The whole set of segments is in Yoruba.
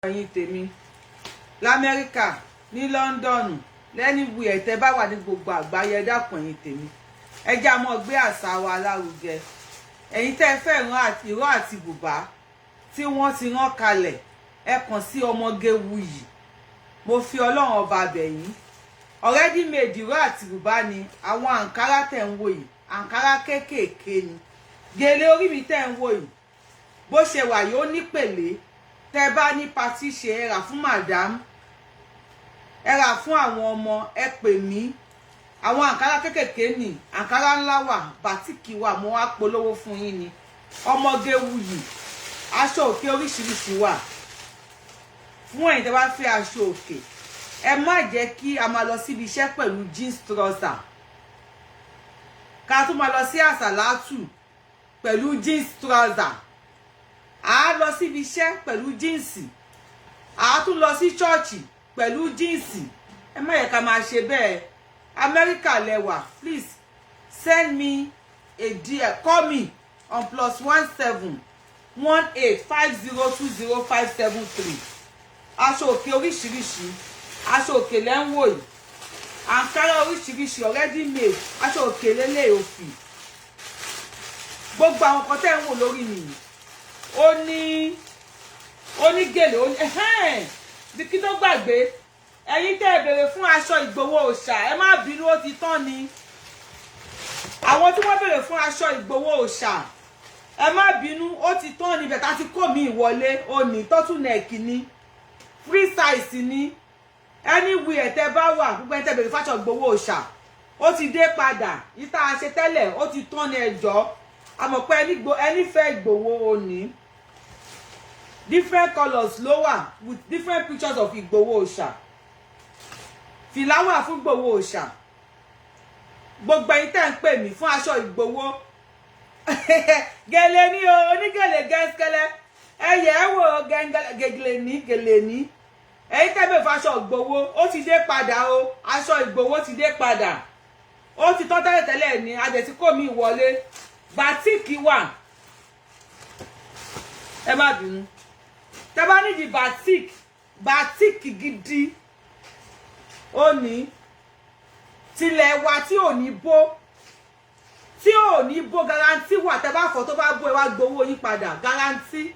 Ẹ̀yin tèmi Lamẹ́ríkà, ní Lọ́ńdọ̀nù, lẹ́nìwí ẹ̀tẹ́ bá wà ní gbogbo àgbáyé, ẹ dákun, ẹ̀yin tèmi, ẹ jẹ́ á máa gbé àṣà wa lárugẹ. Ẹ̀yin tẹ́ ẹ fẹ́ ìró àti bùbá tí wọ́n ti rán kalẹ̀, ẹ kàn sí Ọmọge Wuyì. Mo fi Ọlọ́run Ọba bẹ̀ yín. Already made ìró àti bùbá ni àwọn àǹkárá tẹ̀ ń wò yìí. Àǹkárá kéékèèké ni. Gèlè orí mi tẹ̀ ń wò yìí, bó ṣe wà yìí, ó nípèlé. Tẹ́ bá ní party ṣe, ẹ rà fún madam, ẹ rà fún àwọn ọmọ, ẹ pè mí. Àwọn àǹkárá kéékèèké ní, àǹkárá ńlá wà, batik wà. Mo wá polówó fún yín ni. Ọmọge Wuyì, aṣọ òkè oríṣiríṣi wà fún ẹ̀yin tẹ́ bá fẹ́ aṣọ òkè. Ẹ má jẹ́ kí a máa lọ síbi iṣẹ́ pẹ̀lú jeans trouser, ká tún máa lọ sí àsàlátù pẹ̀lú jeans trouser. À á lọ síbi iṣẹ́ pẹ̀lú jeans, à á tún lọ sí ṣọ́ọ̀ṣì pẹ̀lú jeans. Ẹ má yẹ ká máa ṣe bẹ́ẹ̀. Amẹ́ríkà lẹ́wà, please send me a DM, call me on +1 718 502 0573. Aṣọ òkè oríṣiríṣi, aṣọ òkè lẹ́ ń wò yìí. Àǹkárá oríṣiríṣi, already made aṣọ òkè lélẹ̀, òfì, gbogbo àwọn kan tẹ́ ń wò lórí nìyí. Ó ní, ó ní gèlè, ó ní bí kí tó gbàgbé. Ẹ̀yin tẹ́ ẹ béèrè fún aṣọ Ìgbòho Òòṣà, ẹ má bínú, ó ti tán ni. Àwọn tí wọ́n béèrè fún aṣọ Ìgbòho Òòṣà, ẹ má bínú, ó ti tán ni. Bẹ̀tà ti kó mi ìwọlé. Ó ní turtleneck ní, free size ní. Anywhere tẹ́ bá wà, gbogbo ẹni tẹ́ béèrè fáṣọ Ìgbòho Òòṣà, ó ti dé padà. Yìí tá a ṣe tẹ́lẹ̀, ó ti tán ní. Ẹjọ́ àmọ̀ pé ẹni fẹ́ Ìgbòho, ó ní different colours ló wà with different pictures of Ìgbòho Òòṣà. Fìlà wà fún Ìgbòho Òòṣà. Gbogbo ẹ̀yin tẹ́ ń pè mí fún aṣọ Ìgbòho, gèlè ní o, onígèlè gẹ́sìkẹ́lẹ́, ẹyẹ ẹ wò gèlè ní, gèlè ní. Ẹ̀yin tẹ́ bẹ̀ fún aṣọ Ìgbòho, ó ti dé padà o. Aṣọ Ìgbòho ti dé padà. Ó ti tán tẹ́lẹ̀tẹ́lẹ̀ ní adẹ̀tí kò mí wọlé. Batik wà, ẹ má bínú. Tẹ́ bá nídìí batik, batik gidi, ó ní tilẹ̀ wa tí ò ní bó, tí ò ní bó, guarantee wà. Tẹ́ bá fọ̀, tó bá bó, ẹ wá gbowó yín padà, guarantee.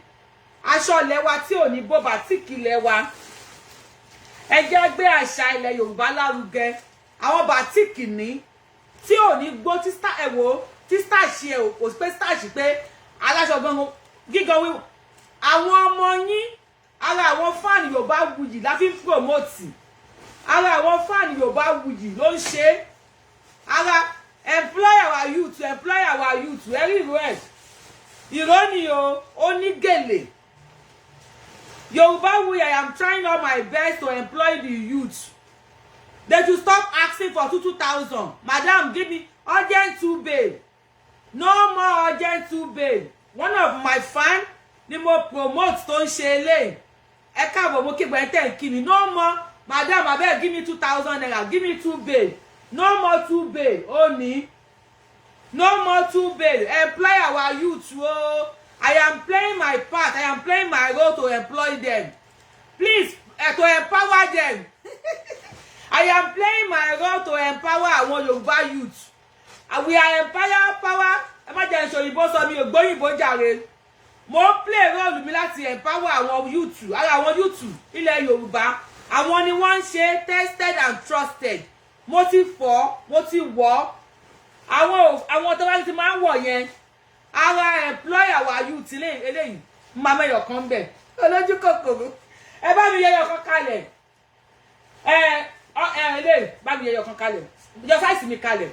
Aṣọ ilẹ̀ wa tí ò ní bó, batik ilẹ̀ wa. Ẹ jẹ́ gbé àṣà ilẹ̀ Yorùbá lárugẹ. Àwọn batik ní tí ò ní gbó, tí ẹ wò, tí starch ẹ ò kò pé starch, pé aláṣọ gan gígan wíwọ. Àwọn ọmọ yín, ara àwọn fan Yorùbá Wuyì la fi ń promote. Ara àwọn fan Yorùbá Wuyì ló ń ṣe é. Ara employ our youth, employ our youth. Ẹ rí ìró ẹ, ìró ni o, ó ní gèlè. Yorùbá Wuyì, I am trying all my best to employ the youth. They should stop asking for two two thousand. "Madam, give me urgent two bale." No more urgent two bale. One of my fan ni mo promote tó ń ṣe eléyìí. Ẹ káàbọ̀, mo kí gbẹ̀ntẹ̀ ń kí mi. No more "Madam, abeg, give me ₦2,000, give me two bale." No more two bale. Ó ní no more two bale. Employ our youth o. Oh. I am playing my part, I am playing my role to employ them, please, to empower them. I am playing my role to empower àwọn Yorùbá youth. We are empower power. Ẹ má jẹ́ ìṣòyìnbó sọ, mi ò gbóyìnbó jàre. Mo ń play role mi láti empower àwọn youth. Ara àwọn youth ilẹ̀ Yorùbá, àwọn ni wọ́n ń ṣe tested and trusted. Mo ti fọ̀, mo ti wọ̀. Àwọn tó bá ti máa ń wọ̀ yẹn, ara employ our youth eléyìí. Máa mẹ́yọ̀ kan bẹ̀, olójú kòkòrò. Ẹ bá mi yẹyọ kan kalẹ̀. Ẹ ẹ eléyìí, bá mi yẹyọ kan kalẹ̀, yọ size mi kalẹ̀.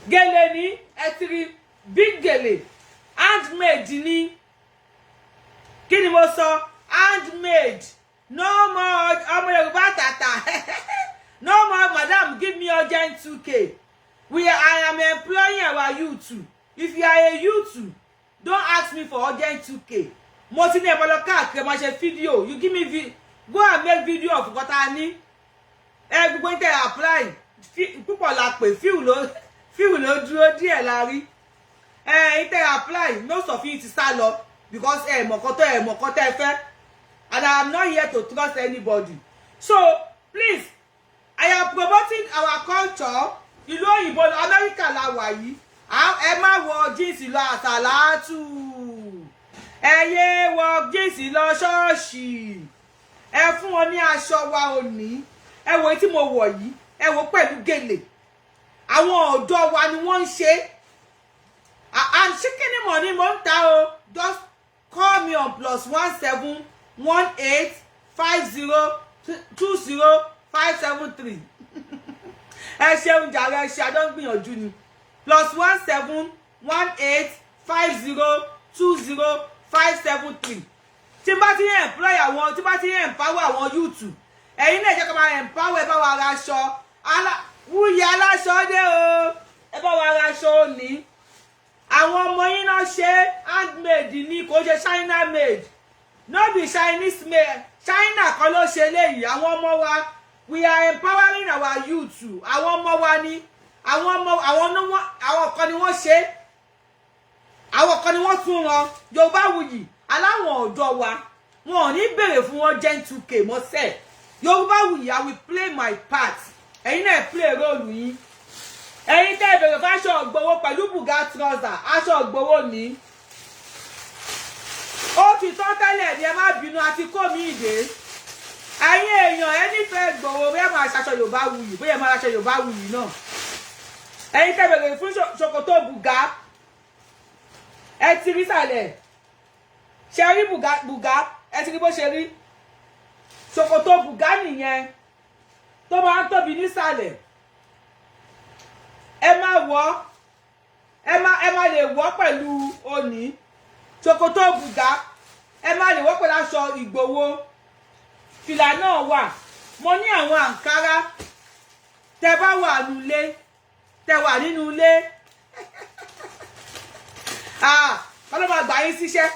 Gèlè ní, ẹ ti rí big gèlè, handmade ní. Kí ni mo sọ? Handmade. No more ọmọ Yorùbá tàtà, no more "Madam, give me urgent 2K." We are, I am employing our youth. If you are a youth, don't ask me for urgent 2K. Mo ti ní ẹ lọ káàkiri, máa ṣe fídíò. You give me vi, go and make video of nǹkan tá a ní. Ẹ gbogbo ní tẹ apply, púpọ̀ la pè, few ló dúró, díẹ̀ la rí. Ẹ ní tẹ apply, most of you ti sá lọ because ẹ mọ̀ kan tó, ẹ mọ̀ kan tẹ́ fẹ́. And I am not here to trust anybody. So please, I am promoting our culture. Ìlú òyìnbó, Amẹ́ríkà la wà yìí. Ẹ má wọ jeans lọ àsàlátù, ẹ yé wọ jeans lọ ṣọ́ọ̀ṣì. Ẹ fún wọn ní aṣọ wa òní. Ẹ wo tí mo wọ̀ yìí, ẹ wo pẹ̀lú gèlè. Àwọn ọ̀dọ́ wa ni wọ́n ń ṣe. And chicken money mo ń ta o. Just call me on +1 7 1 8 5 0 2 0 5 7 3. Ẹ ṣeun jàre, ẹ ṣe, àjọ ń gbìyànjú ni. +1 7 1 8 5 0 2 0 5 7 3. Tí n bá ti ń employ àwọn, tí n bá ti ń empower àwọn youth, ẹ̀yin náà jẹ́ ká máa empower. Ẹ bá wa ra aṣọ wúyẹ aláṣọ dé o. Ẹ bá wa ra aṣọ òní. Àwọn ọmọ yín náà ṣe, handmade ni, kò ṣe China made, no be Chinese made. China kan ló ṣe léyìí. Àwọn ọmọ wa, we are empowering our youth. Àwọn ọmọ wa ni, àwọn ọmọ àwọn ní wọ́n, àwọn kan ni wọ́n ṣe, àwọn kan ni wọ́n tún ran. Yorùbáwùyí aláwọn ọ̀dọ́ wa, wọn ò ní béèrè fún wọn gen 2k mọ́sẹ̀. Yorùbáwùyí, I will play my part. Ẹ̀yin náà play role yín. Ẹ̀yin tẹ́ ẹ béèrè fáṣọ Ìgbòho pẹ̀lú bùgá trouser, aṣọ Ìgbòho ní ó ti tán tẹ́lẹ̀ ní. Ẹ má bínú, àti kó mi ìdè. Ẹ̀yin èèyàn, ẹ nífẹ̀ẹ́ Ìgbòho, bóyá máa ṣaṣọ Yorùbáwùyí, bóyá máa ṣaṣọ Yorùbáwùyí náà. Ẹ̀yin tẹ́ béèrè fún ṣòkòtò bùgá, ẹ ti rí sàlẹ̀, ṣe rí bùgá? Bùgá, ẹ ti rí bó ṣe rí. Ṣòkòtò bùgá nìyẹn tó máa ń tóbi nísàlẹ̀. Ẹ má wọ̀, ẹ má lè wọ̀ pẹ̀lú òní ṣòkòtò bùgá, ẹ má lè wọ̀ pẹ̀lú aṣọ Ìgbòho. Fìlà náà wà. Mo ní àwọn àǹkárá. Tẹ bá wà nulẹ̀, tẹ wà nínú ilé, ah, ọlọ́mọ àgbà yín síṣẹ́.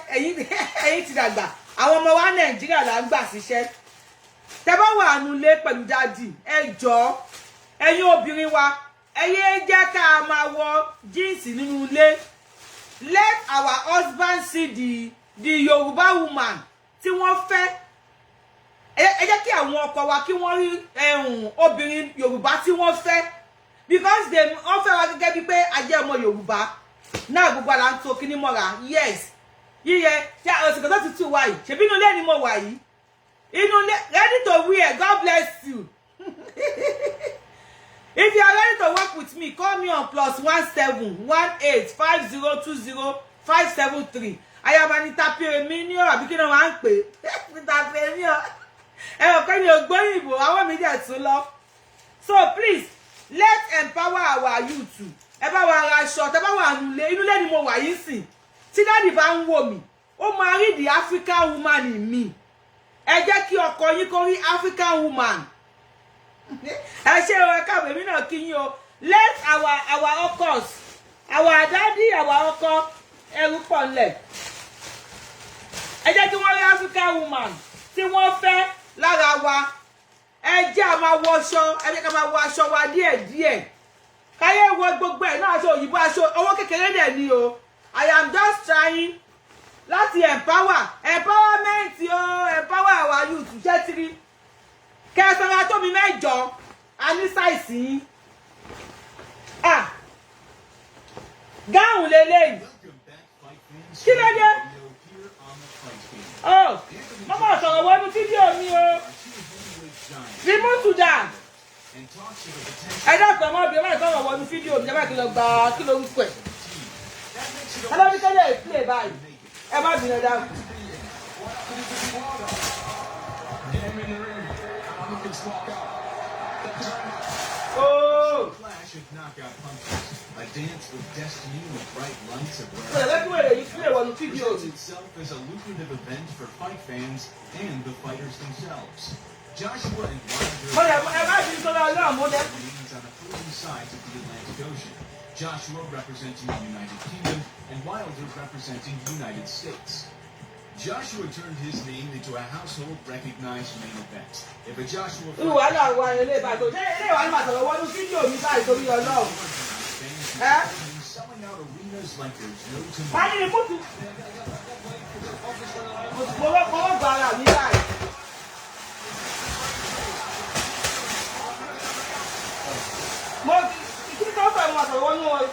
Ẹ̀yin ti dàgbà. Àwọn ọmọ wa Nàìjíríà là ń gbà síṣẹ́. Tẹ bá wà nulẹ̀ pẹ̀lú daddy, ẹ jọ̀ọ́, ẹ̀yin obìnrin wa, ẹ yé jẹ́ ká máa wọ jeans nínú ilé. Let our husband see the Yorùbá woman tí wọ́n fẹ́. Ẹ jẹ́ kí àwọn ọkọ wa kí wọ́n rí obìnrin Yorùbá tí wọ́n fẹ́, because they, wọ́n fẹ́ wa gẹ́gẹ́ bíi pé a jẹ́ ọmọ Yorùbá náà. Gbogbo àlà ń tó kíní mọ́ra. Yes, yíyẹ tí ọ̀sìn kan tó ti tù wá yìí, ṣèbí inú ilé ni mo wà yìí, inú ilé, ready to wear. God bless you. If you are ready to work with me, call me on +1 7 1 8 5 0 2 0 5 7 3. I am an entrepreneur, àbí kí ni wọ́n á ń pè entrepreneur? Ẹ ò kẹ́ ni ògbóyìnbó, àwọn mi dẹ̀ tún lọ. So please, let's empower our youth. Ẹ bá wa ra aṣọ. Tẹ bá wà nulẹ̀, inú ilé ni mo wà yìí sìn. Tí daddy bá ń wò mí, ó máa rí the African woman in me. Ẹ jẹ́ kí ọkọ yín kó rí African woman. Ẹ ṣé o, ẹ káàbọ̀, èmi náà kí yín o. Let our ọkọs, our daddy, our ọkọ, ẹrú pọ̀ ńlẹ̀. Ẹ jẹ́ kí wọ́n rí African woman tí wọ́n fẹ́ lára wa. Ẹ jẹ́ a máa wọṣọ, ẹ jẹ́ ká máa wọ aṣọ wa díẹ̀díẹ̀, káyé wọ gbogbo ẹ̀ náà, aṣọ òyìnbó, aṣọ owó kékeré dẹ̀ ni o. I am just trying láti empower, empowerment o, empower our youth. Ṣé tiri kẹsàn-án tó mi mẹ́jọ, a ní size yín. Ah, gown lélẹ́yìí. Kí ló dé? Oh, mọ́mọ́ sọ̀rọ̀ wọnú fídíò mi o. Remove that. Ẹ dákun, ẹ má bí, ẹ má sọ̀rọ̀ wọnú fídíò mi. Ẹ má kí lọ gba kí ló ń pẹ̀ ẹ lọ́ ní kẹ́lẹ́ ìpìlẹ̀ báyìí. Ẹ má bínú, ẹ dákun. Get him in the ring. Lucas walk out. Oh. Clash of knockout punches. A dance with destiny with bright lights of Ṣé ẹ kí wèrè yìí pìlẹ̀ wọnú fídíò presents mi? Itself as a lucrative event for fight fans and the fighters themselves. Joshua and Wilder Mo lè ẹ má bínú sọ́dọ̀ Ọlọ́run, mo lẹ. remains on opposing sides of the Atlantic Ocean. Joshua representing the United Kingdom and Wilder representing the United States. Joshua turned his name into a household recognized main event. If a Joshua Irú wàhálà wa ilé ìbàdàn, ṣé ilé ìwà ni màá sọ̀rọ̀ wọnú fídíò mi báyìí torí Ọlọ́run? Fans Eh? selling out arenas like there's no Wọ́n tomorrow. ní ní kùtù. Mo wọ́n gba ara mi báyìí.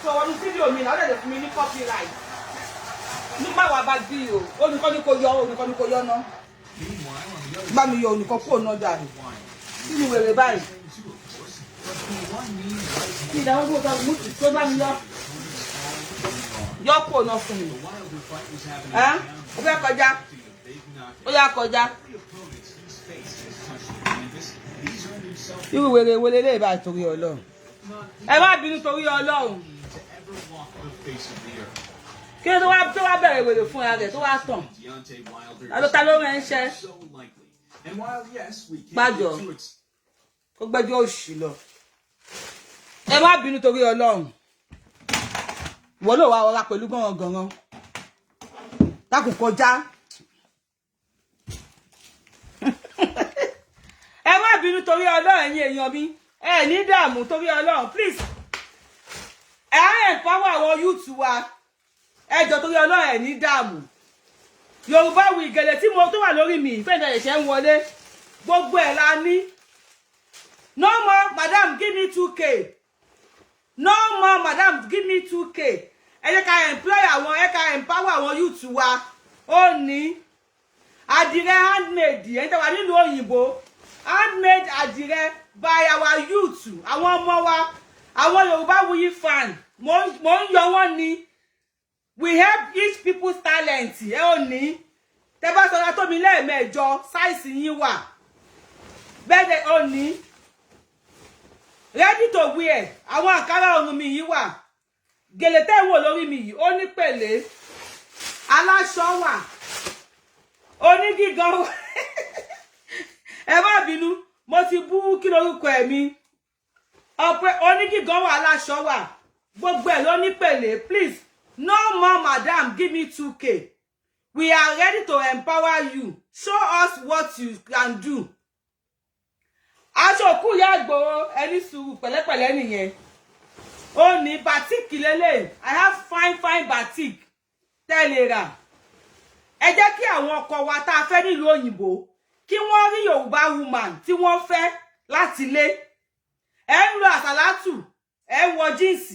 sọ wọnú fídíò mi náà, ó lè fún mi ní copyright. Ní má wàá bá bí o, olùkọ́ ni kò yọ, olùkọ́ ni kò yọ ná. Meanwhile, on the other Bá mi yọ olùkọ́ kúrò náà dànù. Sínú wèrè báyìí. too, of course, but the one knee right Kí ìdáwó tó mú tó bá mi yọ. Yọ kúrò náà fún mi. The Wilder fight was happening Ẹ́ in town, o fẹ́ kọjá. expecting a big knockout. Ó yá, kọjá. Every opponent he's faced has touched the canvas, and he's earned himself Irú wèrè wo leléyìí báyìí, torí Ọlọ́run? not Ẹ má bínú, torí Ọlọ́run. to ever walk the face of the earth. Kí ló tó wá bẹ̀rẹ̀ wèrè fúnra rẹ̀ tó wá tàn? Deontay Wilder Ta ló rán ẹ níṣẹ́? is so likely. And while yes, we can't Gbájọ. get too excited Kó gbẹ́jọ́ òṣì lọ. Ẹ má bínú, torí Ọlọ́run. Ìwọ ló wá ọlá pẹ̀lú gánran-gànran. Dákun, kọjá. Ẹ má bínú, torí Ọlọ́run, ẹ̀yin èèyàn mi. Ẹ ní dààmú, torí Ọlọ́run. Please, ẹ á empower àwọn youth wa. Ẹ jọ̀ọ́, torí Ọlọ́run, ẹ ní dààmú. Yorùbá wí gèlè tí mo tó wà lórí mi ìfẹ́ ìdẹ̀yẹ̀ṣẹ̀ ń wọlé, gbogbo ẹ̀ la ní. No more "Madam, give me 2K." No more "Madam, give me 2K." Ẹ jẹ́ ká employ àwọn, ẹ ká empower àwọn youth wa. Ó ní àdìrẹ handmade. Ẹ̀yin tẹ́ wà nílùú òyìnbó, handmade àdìrẹ by our youth, àwọn ọmọ wa, àwọn Yorùbá Wuyi fan. Mo ń yọ wọ́n ni. We help each people's talent. Ẹ ò ní tẹ́ bá sọ̀rọ̀ tó mi lẹ́ẹ̀mẹ́jọ, size yín wà bẹ́ẹ̀. Ò ní ready to wear. Àwọn àǹkárá ọrùn mi yìí wà. Gèlè tẹ́ ń wò lórí mi yìí, ó ní pèlè. Aláṣọ wà, onígígan wà. Ẹ má bínú, mo ti bú kí lorúkọ ẹ̀ mi ọpẹ. Onígígan wà, aláṣọ wà, gbogbo ẹ̀ ló ní pèlè. Please, no more "Madam, give me 2K." We are ready to empower you. Show us what you can do. Aṣọ òkú ìyá àgbòho, ẹni sùúrù, pẹ̀lẹ́pẹ̀lẹ́ nìyẹn. Ó ní batik lélẹ̀. I have fine fine batik tẹ́lẹ̀ rà. Ẹ jẹ́ kí àwọn ọkọ wa tá a fẹ́ nílùú òyìnbó, kí wọ́n rí Yorùbá woman tí wọ́n fẹ́ láti lé. Ẹ ń lo àsàlátù, ẹ ń wọ jeans,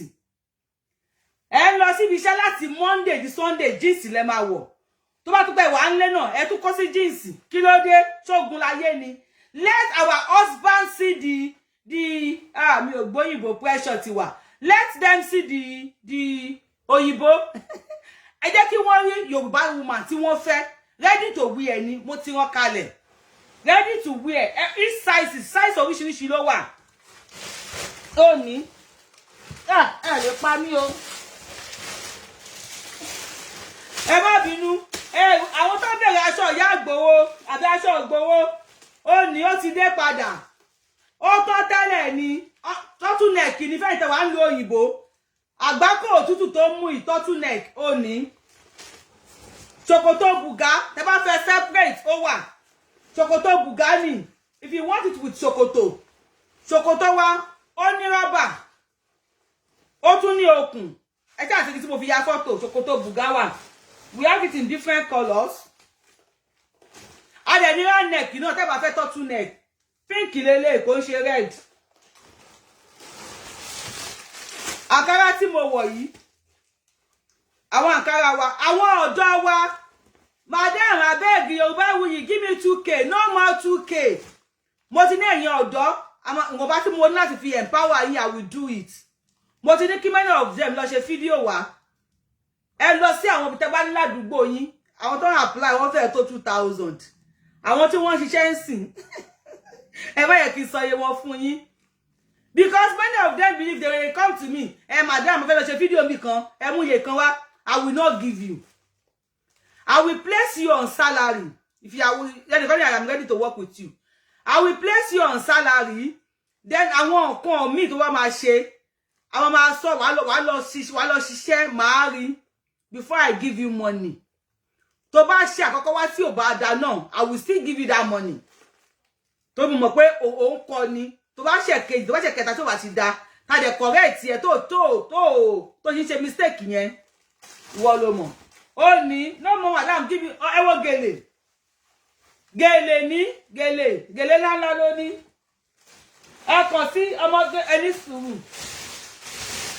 ẹ ń lọ síbi iṣẹ́ láti Monday di Sunday, jeans lẹ máa wọ̀. Tó bá tún pẹ́ wà ń lé náà, ẹ tún kó sí jeans. Kí ló dé? Ṣógun láyé ni? Let our husband see the ah, mi ò gbóyìnbó, pressure ti wà. Let them see the òyìnbó. Ẹ jẹ́ kí wọ́n rí Yorùbá woman tí wọ́n fẹ́. Ready to wear ni mo ti rán kalẹ̀. Ready to wear, each size, size oríṣiríṣi ló wà. Ó ní ẹ lè pa mí o. Ẹ má bínú. Ẹ àwọn tó bẹ̀rẹ̀ aṣọ ìyá àgbòho àbí aṣọ ògbówó, ó ní ó ti dé padà. Ó tọ́ tẹ́lẹ̀ ni turtleneck ní fẹ́yìntì tẹ̀wá ń lo òyìnbó. Àgbákò òtútù tó mú ì turtleneck, ó ní ṣòkòtò bùgá. Tẹ́ bá fẹ́ separate, ó wà. Ṣòkòtò bùgá ni. If you want it with ṣòkòtò, ṣòkòtò wa, ó ní rọ́bà, ó tún ní okùn. Ẹ ṣáà ti di tí mo fi ya fọ́tò. Ṣòkòtò bùgá wà. We have it in different colours. A dẹ̀ ní round neck náà. Tẹ́ bá fẹ́ turtleneck, pink lélẹ̀, kò ń ṣe red. Àǹkárá tí mo wọ̀ yìí, àwọn àǹkárá wa, àwọn ọ̀dọ́ wa. "Madam, abeg, Yorùbá Wuyi, give me 2K." No more 2K. Mo ti ní ẹ̀yin ọ̀dọ́, ìwọ̀nba tí mo ní láti fi empower yín, I will do it. Mo ti ní kí many of them lọ ṣe fídíò wá. Ẹ lọ sí àwọn ibi tẹ́ bá ní ládùúgbò yín. Àwọn tó ń apply, wọ́n fẹ́ẹ̀ tó 2,000. Àwọn tí wọ́n ń ṣiṣẹ́ ń sìn, ẹ má yẹ kí n sọ iye wọn fún yín, because many of them believe they will come to me, "Ẹ madam, mo fẹ́ lọ ṣe fídíò mi kan, ẹ mú iye kan wá." I will not give you. I will place you on salary. If you are ready, I am ready to work with you. I will place you on salary. Then àwọn nǹkan míì tó wá máa ṣe, àwọn máa sọ wàá lọ ṣiṣẹ́, màá rí before I give you money. Tó bá ṣe àkọ́kọ́ wá tí ò bá da náà, I will still give you that money. Tó mo mọ̀ pé òun kọ́ ni. Tó bá ṣe kejì, tó bá ṣe kẹta, tó bá ti da, ta dẹ̀ correct ẹ, tó ṣe ń ṣe mistake yẹn, ìwọ ló mọ̀. Ó ní no more "Madam, give me." Ẹ wo gèlè. Gèlè ní gèlè, gèlè ńláńlá ló ní. Ẹ kàn sí ọmọ ẹni sùúrù.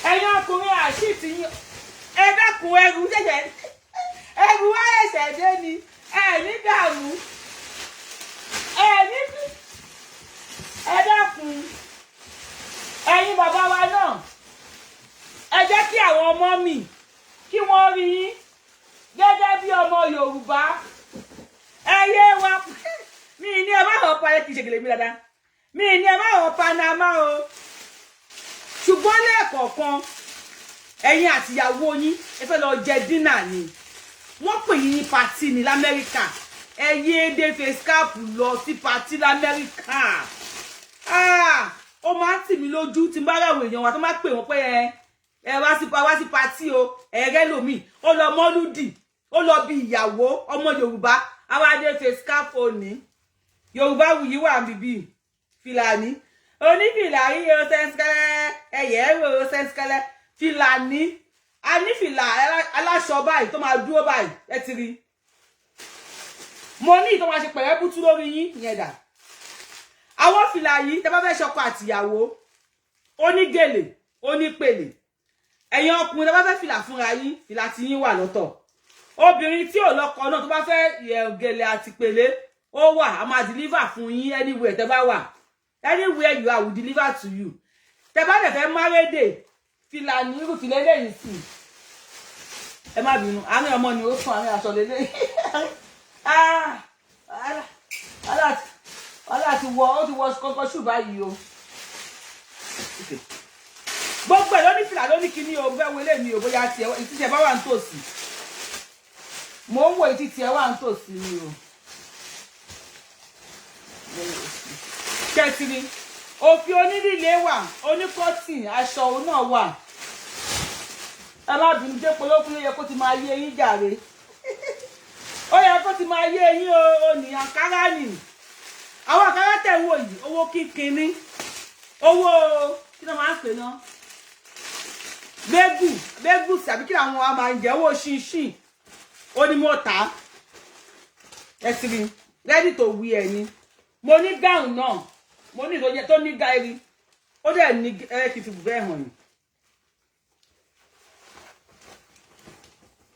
Ẹ̀yin ọkùnrin, àṣìtì yín, ẹ dákun. Ẹrù ṣẹ̀ṣẹ̀, ẹrù wá ẹ̀ṣẹ̀ dé ni. Ẹ ní dààmú, ẹ ní, ẹ dákun. Ẹ̀yin bàbá wa náà, ẹ jẹ́ kí àwọn ọmọ mi kí wọ́n rí yín gẹ́gẹ́ bí ọmọ Yorùbá. Ẹ yé wa, mi ní ẹ má wọ pa ẹ kì í ṣe gèlè mi dáadáa. Mi ní ẹ má wọ panama o, ṣùgbọ́n lẹ́ẹ̀kọ̀ọ̀kan, ẹ̀yin àtìyàwó yín, ẹ fẹ́ lọ jẹ dinner ni, wọ́n pè yín ní party ní lamẹ́ríkà, ẹ yé dé face cap lọ sí party lamẹ́ríkà. Ah, ó máa ń tì mí lójú tí n bá ráwọ̀ èèyàn wa tó máa pè wọ́n pé ẹ wá sí party o. Ẹ̀rẹ́ lomi, ó lọ mọ́lúdì, ó lọ bí ìyàwó ọmọ Yorùbá, àwa dé face cap. Òní Yorùbá wuyì wà bíbí Fìlàní onífìlà yíyọ sẹ́ńsìkẹ́lẹ́, ẹ̀yẹ́ ẹ̀rọ sẹ́ńsìkẹ́lẹ́ fìlàní. A ní fìlà aláṣọ báyìí tó máa dúró báyìí, ẹ ti rí. Mo ní ìtọ́ máa ṣe pẹ̀lẹ́ bútú lórí yín. Ìyẹn dà. Àwọn fìlà yìí, tẹ́ bá fẹ́ ṣọkọ àtìyàwó, ó ní gèlè, ó ní pèlè. Ẹ̀yin ọkùnrin, tẹ́ bá fẹ́ fìlà fúnra yín, fìlà tí yín wà lọ́tọ̀. Obìnrin tí ò lọ́kọ náà tó bá fẹ́ gèlè àti pèlè, ó wà. A máa deliver fún yín anywhere tẹ́ bá wà. Anywhere you are, we deliver to you. Tẹ́ bá dẹ̀ fẹ́ márédè fìlà ní irú fìlà eléyìí sí, ẹ má bínú, àárín ọmọ ni ó sùn, àárín aṣọ lélẹ̀. Ah, wàhálà ti wọ, ó ti wọ kọ́kọ́ ṣù báyìí o. Gbogbo ẹ̀ ló ní fìlà, ló ní kíní o. Fẹ́ wọlé mi o, bóyá tiẹ̀ ìtí tiẹ̀ bá wà nítòsí. Mò ń wo ìtí tiẹ̀ wà nítòsí ni o. Kẹtìrì òfin onílé wà, oníkọ́tìn aṣọ òun náà wà. Ẹ má bínú, dé polókun yẹ kó ti máa yé yín jàre, ó yẹ kó ti máa yé yín o. Ò ní àǹkárá nì, àwọn àǹkárá tẹ̀ ń wò yìí, owó kínkínní, owó kí ló máa ń pè náà, bẹ́gù bẹ́gù tàbí kí làwọn a máa ń jẹ, owó ṣinṣin ó ní mo tà á. Ẹ ti rí, ready to wear ni. Mo ní gown náà, mo ní ìtọ́jú tó ní gáírí, ó dẹ̀ ní. Ẹ kì í fi bùbẹ́ hàn yìí.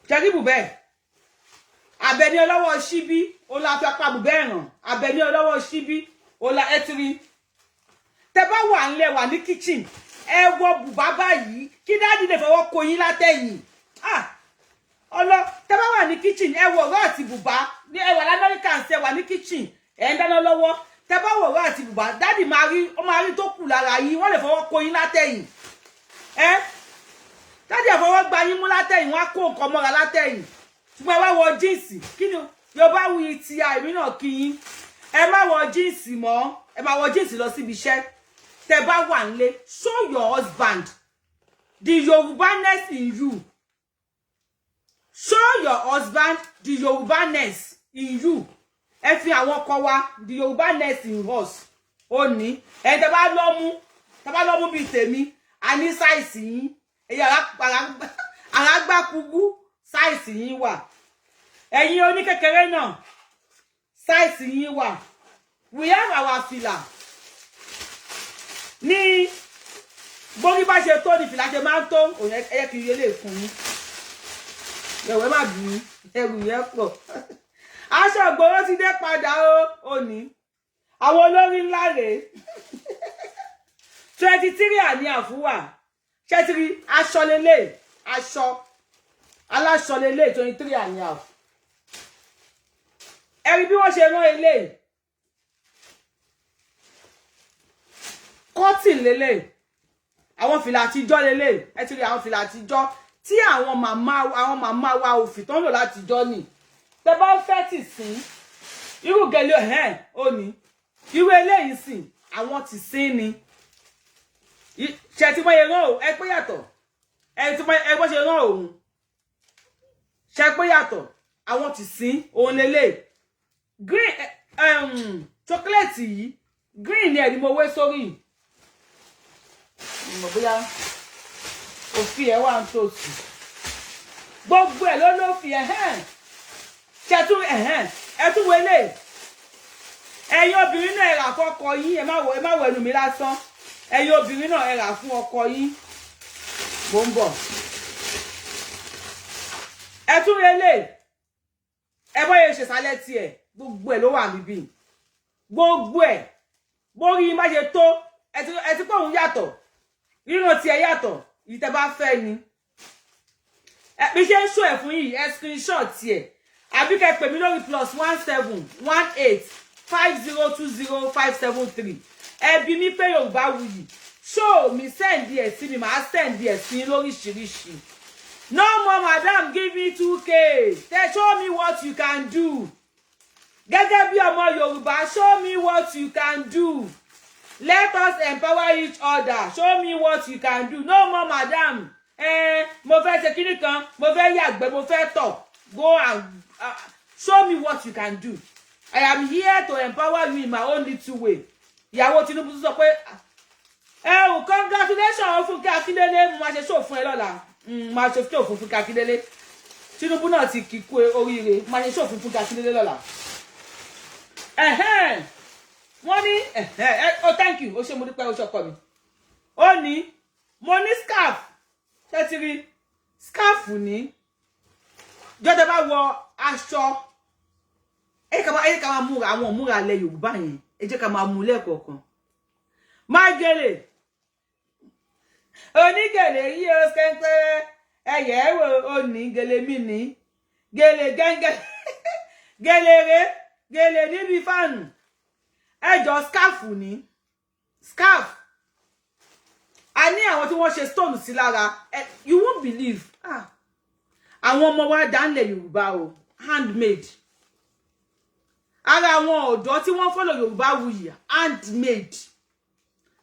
Ṣẹ́rí bùbẹ́ Àbẹ̀ní ọlọ́wọ́ síbí, ó la fi apá bùbẹ́ hàn. Àbẹ̀ní ọlọ́wọ́ síbí, ó la. Ẹ ti rí, tẹ bá wà ńlẹ̀, wà ní kitchen, ẹ wọ bùbá báyìí, kí daddy lè fọwọ́ kó yín látẹ̀yìn. Ah, ọlọ, tẹ bá wà ní kitchen, ẹ wọ ọ̀rọ̀ àti bùbá ní, ẹ wà lamẹ́ríkà ń sẹ, wà ní kitchen, ẹ ń dáná lọ́wọ́, tẹ bá wọ ọ̀rọ̀ àti bùbá, daddy máa rí, ó máa rí tó kù lára yín, wọ́n lè fọwọ́ kó yín látẹ̀yìn. Ẹ daddy àfọwọ́ gba yín mú látẹ̀yìn, wọ́n á kó nǹkan mọ́ra látẹ̀yìn. Ṣùgbọ́n ẹ wá wọ jeans, kí ni Yorùbá wuyi ti àìmí náà kí yín. Ẹ má wọ jeans mọ́, ẹ má wọ jeans lọ síbi iṣẹ́. Tẹ bá wà nílé, show your husband the Yorubaness in you. Show your husband the Yorubaness in you. Ẹ fi àwọn ọkọ wa, the Yorubaness in us. Ó ní ẹ tẹ bá lọ́mú, tẹ bá lọ́mú bíi tèmi, a ní size yín. Ẹ̀yin arágbákugú, size yín wà. Ẹ̀yin oníkékeré náà, size yín wà. We have our fìlà ní bórí bá ṣe tó ní fìlà ṣe máa ń tó. Òun ẹyẹ kiri ilé fún yín. Ẹwẹ má bínú, ẹrù yẹn pọ̀. Aṣọ ìgboro ti dé padà o. Òní àwọn olórí ńlá rèé, 23 àní àfúwà ṣẹ́tìrì aṣọ lélẹ̀, aṣọ aláṣọ lélẹ̀, 23.5. Ẹ rí bí wọ́n ṣe rán eléyìí, cotton lélẹ̀, àwọn fìlà àtijọ́ lélẹ̀. Ẹ ti rí àwọn fìlà àtijọ́ tí àwọn màmá wa òfì tó ń lò látijọ́ nì. Tẹ bá fẹ́ tì sí irú gèlè ẹ̀hẹ́n, ó ní irú eléyìí sìn, àwọn tì sí ni. Ṣe tí wọ́n yẹ rán o, ẹ pé yàtọ̀. Ẹ tí wọ́n ẹ bọ́ ṣe rán òun, ṣe pé yàtọ̀. Àwọn tì sí òun lélẹ̀, green, chocolate yìí, green ni ẹ̀ ni mo wé sórí. Mọ̀ bóyá òfin ẹ̀ wà ń tòsí. Gbogbo ẹ̀ ló lófin ẹ̀hẹ́n. Ṣe tún ẹ̀hẹ́n, ẹ tún wọlé. Ẹ̀yin obìnrin náà, ẹ rà fọ́kọ yín. Ẹ má wọ, ẹ má wọ ẹnu mi lásán. Ẹ̀yin obìnrin náà, ẹ rà fún ọkọ yín. Mo ń bọ̀. Ẹ tún relé, ẹ bọ́ yẹn ṣèṣàlẹ̀ tiẹ̀. Gbogbo ẹ̀ ló wà níbí, gbogbo ẹ̀. Bórí má ṣe tó, ẹ ti pé òun yàtọ̀, ríran tiẹ̀ yàtọ̀. Ìtẹ́ bá fẹ́ ni bí ṣe ń ṣó ẹ̀ fún yìí, ẹ screenshot tiẹ̀, àbí kẹ́ pè mí lórí +17185020573. Ẹ bi mí pé Yorùbá Wuyì ṣó mi, send ẹ̀ sí mi, màá send ẹ̀ sí lóríṣiríṣi. No more "Madam, give me 2K." Tell, show me what you can do. Gẹ́gẹ́ bí ọmọ Yorùbá, show me what you can do. Let us empower each other. Show me what you can do. No more "Madam, mo fẹ́ ṣe kíní kan, mo fẹ́ yàgbẹ́, mo fẹ́ tọ̀." Go and show me what you can do. I am here to empower you in my own little way. Ìyàwó Tinubu sọ pé ẹ ò, congratulations, Fúnkẹ́ Akíndélé. Mo máa ṣe show fún ẹ lọ́la. Máa ṣe show fún Fúnkẹ́ Akíndélé. Tinubu náà ti kí kú oríire. Máa ṣe show fún Fúnkẹ́ Akíndélé lọ́la. Wọ́n ní, oh, thank you, ó ṣe, mo dúpẹ́, ó ṣe ọkọ mi. Ó ní mo ní scarf. Ṣé ti rí scarf ní jọ́dọ̀ bá wọ aṣọ? Ẹ ká máa múra àwọn múra alẹ́ Yorùbá yẹn. Ẹ jẹ́ ká máa mú lẹ́ẹ̀kọ̀ọ̀kan. Má gèlè onígèlè yí o, kẹ́ńpẹ́ ẹ̀yẹ́ wò ó ní gèlè mi, ní gèlè gẹ́ngẹ́, gèlè rè, gèlè níbi fáànù. Ẹjọ́, scarf ní scarf. A ní àwọn tí wọ́n ṣe stone sí lára. You won't believe. Ah, àwọn ọmọ wa dánlẹ̀ Yorùbá o, handmade. Ara àwọn ọ̀dọ́ tí wọ́n follow Yorùbá Wuyì, handmade.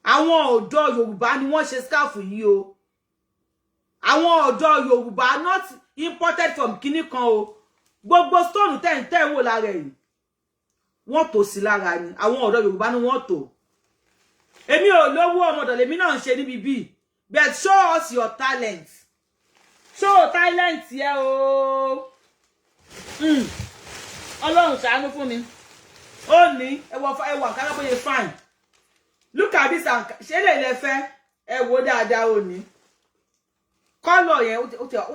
Àwọn ọ̀dọ́ Yorùbá ni wọ́n ṣe scarf yìí o. Àwọn ọ̀dọ́ Yorùbá, not imported from kinní kan o. Gbogbo stone tẹ̀ ń wò lára yìí, wọ́n tò sí lára ni. Àwọn ọ̀dọ́ Yorùbá ni wọ́n tò. Èmi ò lówó, ọmọdọ̀ lèmi náà ń ṣe níbi bíi, but show us your talent. Show talent yẹ o. Ọlọ́run ṣàánú fún mi. Ó ní ẹwọ ẹwọ àǹkárá bóyá fine. Look at this. Ṣé lè lẹ fẹ́? Ẹ wo dáadáa. Ó ní colour yẹn, ó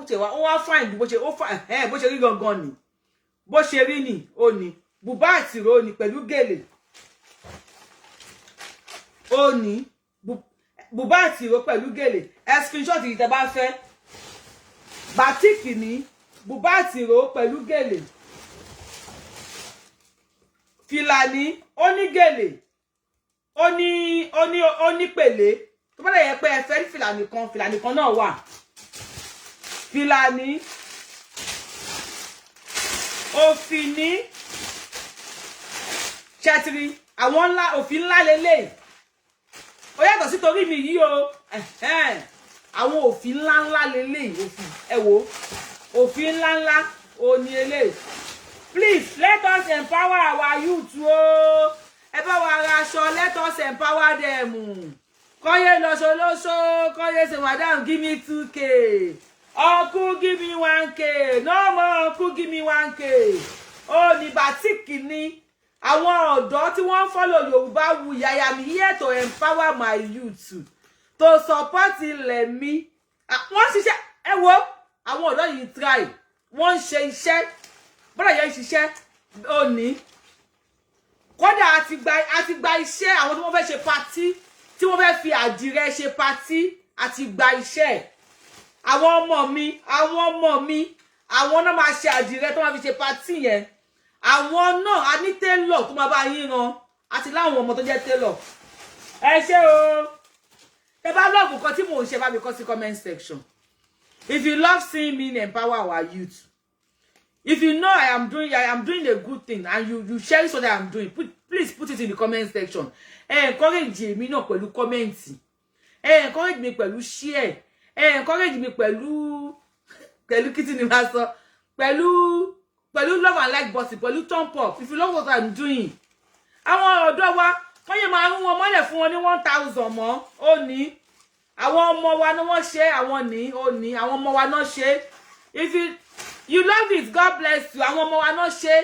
tẹ wá, ó wá fine bó ṣe ó fine ẹ, bó ṣe rí gangan ni, bó ṣe rí ni. Ó ní bùbá àtìró ni pẹ̀lú gèlè. Ó ní bùbá àtìró pẹ̀lú gèlè. Ẹ screenshot yìí tẹ́ bá fẹ́. Batik ní bùbá àtìró pẹ̀lú gèlè. Fìlà ní, ó ní gèlè, ó ní pèlé. Tó bá lè yẹ pé ẹ fẹ́ fìlà nìkan, fìlà nìkan náà wà. Fìlà ní, òfì ní ṣẹtiri, àwọn ńlá, òfì ńlá lélẹ̀. Ó yàtọ̀ sí torí mi yìí o. Àwọn òfì ńlá ńlá lélẹ̀. Òfì, ẹ wo òfì ńlá ńlá ò ní eléyìí. Please, let us empower our youth o. Ẹ bá wa ra aṣọ. Let us empower them. Kọ́yé lọ́ṣọ́ lọ́ṣọ́, kọ́yé ṣe "Madam, give me 2K," "Uncle, give me 1K." No more "Uncle, give me 1K." Ó ní batik ní. Àwọn ọ̀dọ́ tí wọ́n ń follow Yorùbá Wuyì, I am here to empower my youth, to support ilẹ̀ mi. Wọ́n ṣiṣẹ́. Ẹ wo àwọn ọ̀dọ́ yìí, try. Wọ́n ń ṣe iṣẹ́, bọ́dà yẹn ń ṣiṣẹ́. Ó ní kódà a ti gba iṣẹ́ àwọn tí wọ́n fẹ́ ṣe party, tí wọ́n fẹ́ fi àdìrẹ ṣe party. A ti gba iṣẹ́ àwọn ọmọ mi. Àwọn ọmọ mi, àwọn náà máa ṣe àdìrẹ tó máa fi ṣe party yẹn. Àwọn náà, a ní tailor tó máa bá yín ran, àti láwọn ọmọ tó jẹ́ tailor. Ẹ ṣé o. Tẹ bá love nǹkan tí mò ń ṣe, bá mi kọ sí comment section. If you love seeing me empower our youth, if you know I am doing a good thing and you cherish what I am doing, please put it in the comment section. Ẹ encourage èmi náà pẹ̀lú comment. Ẹ encourage mi pẹ̀lú share. Ẹ encourage mi pẹ̀lú kí tí ni máa sọ, pẹ̀lú love and like button, pẹ̀lú thumb up if you love what I am doing. Àwọn ọ̀dọ́ wa, wọ́n yẹ máa rún wọn mọ́lẹ̀ fún wọn ní 1,000 mọ́. Ó ní àwọn ọmọ wa ni wọ́n ṣe, àwọn ní, ó ní àwọn ọmọ wa náà ṣe. If you love it, God bless you. Àwọn ọmọ wa náà ṣe.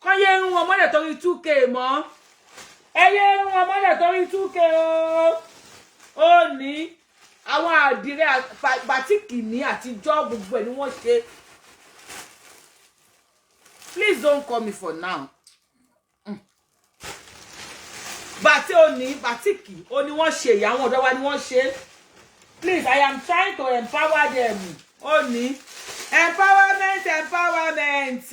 Kọ́ yé rún wọn mọ́lẹ̀ torí 2K mọ́. Ẹ yé rún wọn mọ́lẹ̀ torí 2K o. Ó ní àwọn Àwọn àdìrẹ batik ní àtijọ́, gbogbo ẹ̀ ni wọ́n ṣe. Please don't call me for now. Bàtí ò ní batik ó ní wọ́n ṣe ìyá, àwọn ọ̀dọ́ wa ni wọ́n ṣe. Please, I am trying to empower them. Ó ní empowerment, empowerment,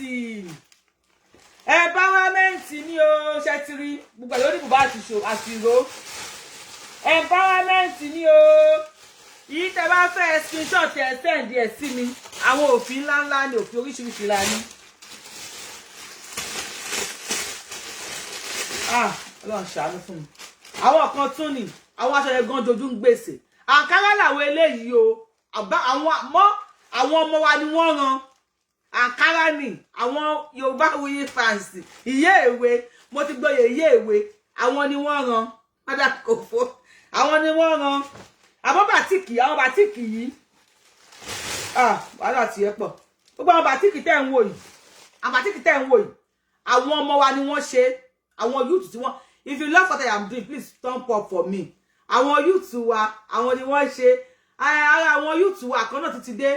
empowerment ní o. Ṣe ti rí gbogbo ẹ̀ lórí bùbá àti ìró? Empowerment ní o. Yìí tẹ bá fẹ́, screenshot ẹ, send ẹ sí mi. Àwọn òfin ńláńlá ni, òfin oríṣiríṣi la ní. Ah, Ọlọ́run ṣàánú fún mi. Àwọn kan tún ni àwọn aṣọ yẹn gan jojú ń gbèsè. Àǹkárá làwọn eléyìí o. Àwọn mọ́ àwọn ọmọ wa ni wọ́n ran àǹkárá ni. Àwọn Yorùbá Wuyi fans, ìyé èwe, mo ti gbọ́yè ìyé èwe, àwọn ni wọ́n ran padà kò fó, àwọn ni wọ́n ran àmọ́ batik. Àwọn batik yìí, ah, wàhálà tiẹ̀ pọ̀. Gbogbo àwọn batik tẹ́ ń wò yìí, àwọn batik tẹ́ ń wò yìí, àwọn ọmọ wa ni wọ́n ṣe. Àwọn youth tí wọ́n, if you love what I am doing, please thumb up for me. Àwọn youth wa, àwọn ni wọ́n ṣe. Ara àwọn youth wa kan náà ti dé.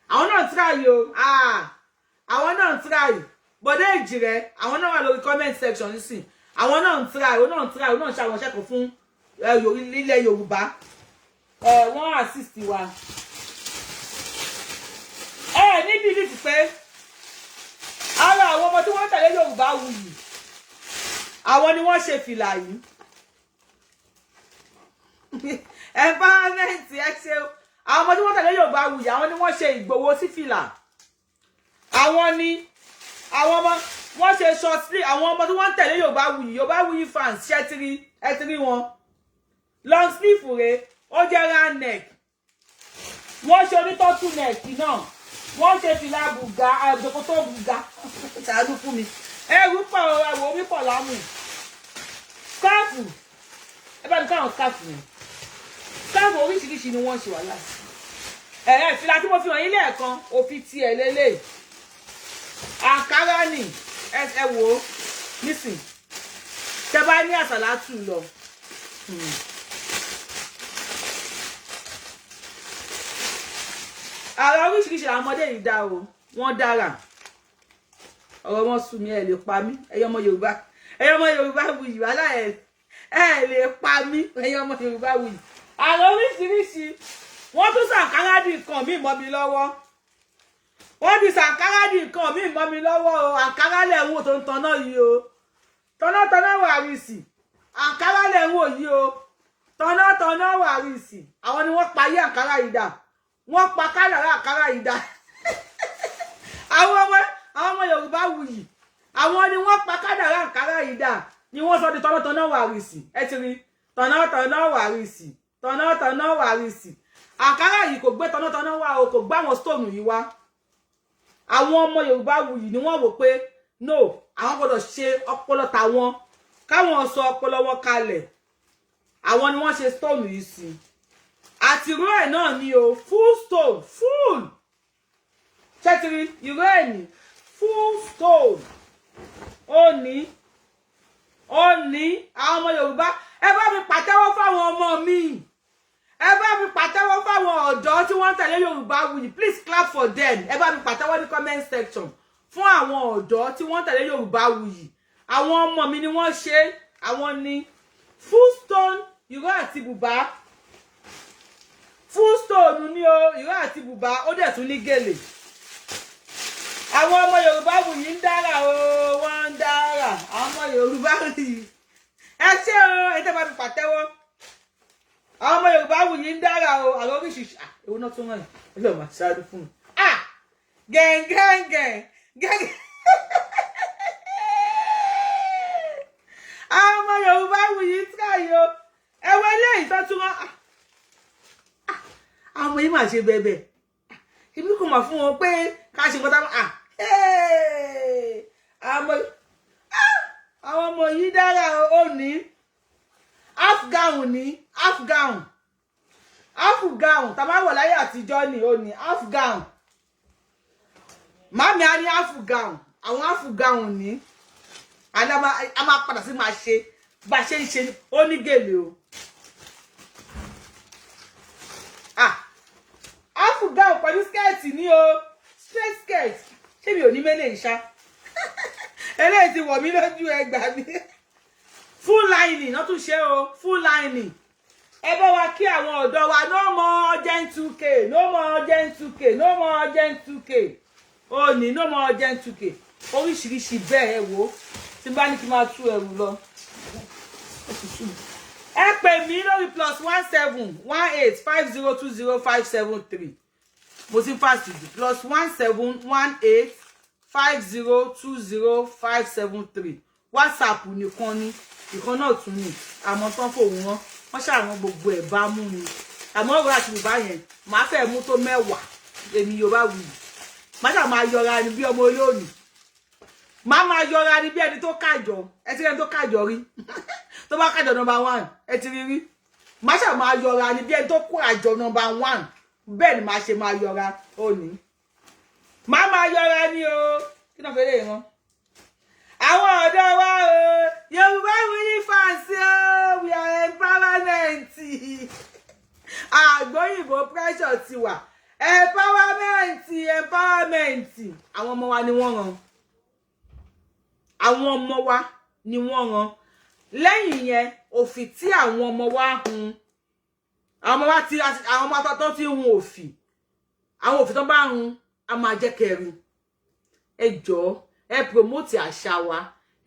Àwọn náà try o. Àwọn náà try. Bọ̀dé Ìjìrẹ́, àwọn náà wà lórí comment section nísìn. Àwọn náà ń try, àwọn náà ń try, àwọn náà ń ṣe àwọn iṣẹ́ kan fún ilẹ̀ Yorùbá. Wọ́n assist wa. Ẹ ní believe pé ara àwọn ọmọ tí wọ́n tẹ̀lé Yorùbá Wuyì, àwọn ni wọ́n ṣe fìlà yìí. Empowerment, ẹ ṣe. Àwọn ọmọ tí wọ́n tẹ̀lé Yorùbá Wuyì, àwọn ni wọ́n ṣe Ìgbòho sí fìlà. Àwọn ni àwọn ọmọ wọ́n ṣe short sleeve. Àwọn ọmọ tí wọ́n tẹ̀lé Yorùbá Wuyì, Yorùbá Wuyi fans, ṣẹ́ tiri ẹ tiri wọn. Long sleeve rẹ̀, ó jẹ́ round neck. Wọ́n ṣe onítọ́tù neck náà. Wọ́n ṣe fìlà bùgà, àjòkótó bùgà. Ṣàánú fún mi, ẹrù pọ̀, ẹwọ omi pọ̀ lámù. Scarf, ẹ bá mi káwọn scarf yẹn. Scarf oríṣiríṣi ni wọ́n ṣe wà láti ẹ̀ẹ́. Fìlà tí mo fi hàn yín lẹ́ẹ̀kan, òfin tiẹ̀ lélẹ̀. Àǹkárá nì, ẹ wò ó nísìn. Tẹ bá ní àsàlátù lọ. Ara oríṣiríṣi àwọn ọmọdé yìí dá o, wọ́n dára. Ọ̀rọ̀ wọn sú mi, ẹ lè pa mí. Ẹ̀yin ọmọ Yorùbá, ẹ̀yin ọmọ Yorùbá Wuyì, wàhálà ẹ lè pa mí. Ẹ̀yin ọmọ Yorùbá Wuyì, àrà oríṣiríṣi. Wọ́n tún sàǹkárá di nǹkan míì mọ́ mi lọ́wọ́. Wọ́n ti sàǹkárá di nǹkan míì mọ́ mi lọ́wọ́ o. Àǹkárá lẹ̀ ń wò tó ń taná yìí o. Tọ́nátọ́ná wàrìsì, àǹkárá lẹ̀ ń wò yìí o. Tọ́nátọ́ná wàrìsì, àwọn ni wọ́n pa ayé àǹkárá yìí dà. Wọ́n pa kádàrá àǹkárá yìí dà. Àwọn ọmọ Yorùbá Wuyì, àwọn ni wọ́n pa kádàrá àǹkárá yìí dà, ni wọ́n sọ di tọ́nátọ́ná wàrìsì. Ẹ ti rí tọ́nátọ́ná wàrìsì, tọ́nátọ́ná wàrìsì. Àǹkárá yìí kò gbé tọ́nátọ́ná wá o, kò gbé àwọn stone yìí wá. Àwọn ọmọ Yorùbá Wuyì ni wọ́n wò pé no, àwọn gbọ́dọ̀ ṣe ọpọlọ tàwọn, káwọn sọ ọpọlọ wọn kalẹ̀. Àwọn ni wọ́n ṣe stone yìí sí. Àti ìró ẹ̀ náà ni o, full stone, full ṣẹ́tìrì ìró ẹ̀ ní full stone. Ó ní, ó ní. Àwọn ọmọ Yorùbá, ẹ bá mi pàtẹ́wọ́ fáwọn ọmọ mi. Ẹ bá mi pàtẹ́wọ́ fáwọn ọ̀dọ́ tí wọ́n ń tẹ̀lé Yorùbá Wuyì. Please clap for them. Ẹ bá mi pàtẹ́wọ́ ní comment section fún àwọn ọ̀dọ́ tí wọ́n ń tẹ̀lé Yorùbá Wuyì. Àwọn ọmọ mi ni wọ́n ṣe. Àwọn ni full stone, ìró àti bùbá. Full stone ní o, ìró àti bùbá, ó dẹ̀ tún ní gèlè. Àwọn ọmọ Yorùbá Wuyì ń dára o, wọ́n ń dára. Àwọn ọmọ Yorùbá Wuyì, ẹ ṣé o, ẹ tẹ́ bá mi pàtẹ́wọ́. Àwọn ọmọ Yorùbá Wuyì ń dára o. Àwọn oríṣiríṣi ewu náà tún wọ̀nyí, ẹ lọ́ọ́ máa ṣáájú fún mi. Gẹ̀ǹgẹ̀ǹgẹ̀ gẹ̀ǹgẹ̀. Àwọn ọmọ Yorùbá Wuyì ń tíráyò o. Ẹwọ eléyìí tó tún wọn. Àwọn ọmọ yìí máa ṣe bẹ̀bẹ̀. Èmi kò mọ̀ fún wọn pé ká ṣe nǹkan táwọn àwọn ọmọ yìí dára o. Ní half gown, ní half gown, half gown tá a bá wọ̀ láyé àtijọ́ ni ó ní half gown. Màmí á ní half gown. Àwọn half gown ní a máa padà sí máa ṣe bá a ṣe ń ṣe. Ó ní gèlè o. Half gown pẹ̀lú skirt ní o, straight skirt. Ṣé mi ò ní mélèé ṣá? Eléyìí ti wọ̀ mí lójú, ẹgbàá mi. Full lining náà tún ṣe o, full lining. Ẹ bá wa kí àwọn ọ̀dọ́ wa, no more urgent 2K, no more urgent 2K, no more urgent 2K. Ó ní no more urgent 2K. Oríṣiríṣi bẹ́ẹ̀. Ẹ wò ó, tí bá ní kí n máa tú ẹrù lọ, ó ti sú mi. Ẹ pè mí lórí +1 718 502 0573. Mo ti ń fast jù. +1 718 502 0573, WhatsApp nìkan ni. Ìkan náà tún ni àmọ́ tán fòun wọn, wọ́n ṣàwọn gbogbo ẹ̀ bá mú ni. Àmọ́ ọ̀rọ̀ àti bùbá yẹn, màá fẹ́ mú tó 10. Èmi Yorùbá wù yìí, má ṣáà máa yọra ni bí ọmọ olóòní, má máa yọra ni bí ẹni tó kájọ. Ẹ ti rí ẹni tó kájọ rí, tó bá kájọ number one, ẹ ti rí rí. Má ṣáà máa yọra ni bí ẹni tó kó àjọ number one. Bẹ́ẹ̀ ni màá ṣe máa yọra. Ó ní má máa yọra ni o. Kí náà fẹ́ lè rán àwọn ọ̀dọ́ wa o? Yorùbá Wuyi fans o, we are empowerment. Àgbóyìnbó pressure ti wà. Empowerment, empowerment. Àwọn ọmọ wa ni wọ́n ràn, àwọn ọmọ wa ni wọ́n ràn. Lẹ́yìn yẹn, òfì tí àwọn ọmọ wa hun, àwọn ọmọ wa ti, àwọn ọmọ tó ti ń hun òfì, àwọn òfì tó bá hun, a máa jẹ́ kẹrin. Ẹ jọ̀ọ́, ẹ promote àṣà wa.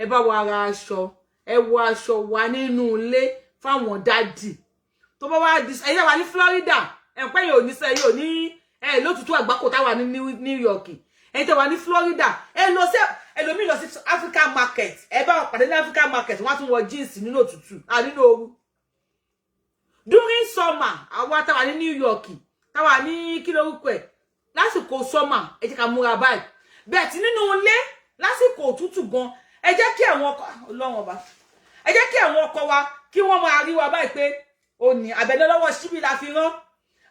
Ẹ bá wa ra aṣọ, ẹ wọ aṣọ wa nínú ilé fáwọn daddy. Tó bá wá di ẹ̀yin wà ní Florida, ẹ pẹ́ yóò ní sẹ́ yóò ní ẹ lótùtù àgbákò táwa ní New York. Ẹ̀yin tẹ́ wà ní Florida, ẹ lọ sí, ẹlòmíì lọ sí African market. Ẹ bá wọn pàdé ní African market, wọ́n á tún wọ jeans nínú òtútù, à nínú ooru. During summer, àwa táwa ní New York, táwa ní kí lórúkọ ẹ̀, lásìkò summer, ẹ jẹ́ ká múra báyìí. Bẹ́ẹ̀ tí nínú ilé lásìkò òtútù gan, ẹ jẹ́ kí àwọn ọkọ, Ọlọ́run ọba, ẹ jẹ́ kí àwọn ọkọ wa kí wọ́n máa rí wa báyìí pé ó ní Àbẹ̀ní ọlọ́wọ́ síbí la fi rán.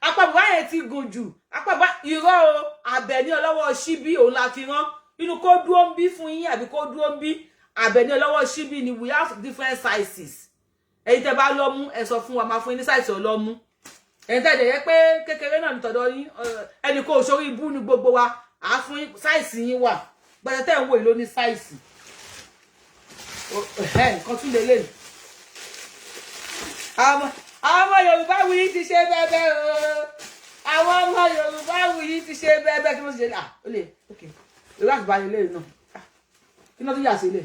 Apá bàbá yẹn ti gùn jù, apá bàbá irọ́ o. Àbẹ̀ní ọlọ́wọ́ síbí òun la fi rán. Inú kó dúró ń bí fún yín àbí kó dúró ń bí. Àbẹ̀ní ọlọ́wọ́ síbí ni. We have different sizes. Ẹ̀yin tẹ́ bá lọ́mú, ẹ sọ fún wa, máa fún yín ní size ọlọ́mú. Ẹ̀yin tẹ́ dẹ̀ yẹ pé kékeré náà ní tọ̀dọ̀ yín, ẹnì kò sórí ibú ni gbogbo wa, à á fún yín. Size yín wà gbọ́dọ̀. Tẹ́ ń wò yìí ló ní size nǹkan tún lè lè. Àwọn ọmọ Yorùbá Wuyi ti ṣe bẹ́ẹ̀ o. Àwọn ọmọ Yorùbá Wuyi ti ṣe bẹ́ẹ̀. Kí wọ́n ṣe? Ah, ó lè ok. Ìwé àtìbá ilé náà, kí wọ́n tún yà sí ilé.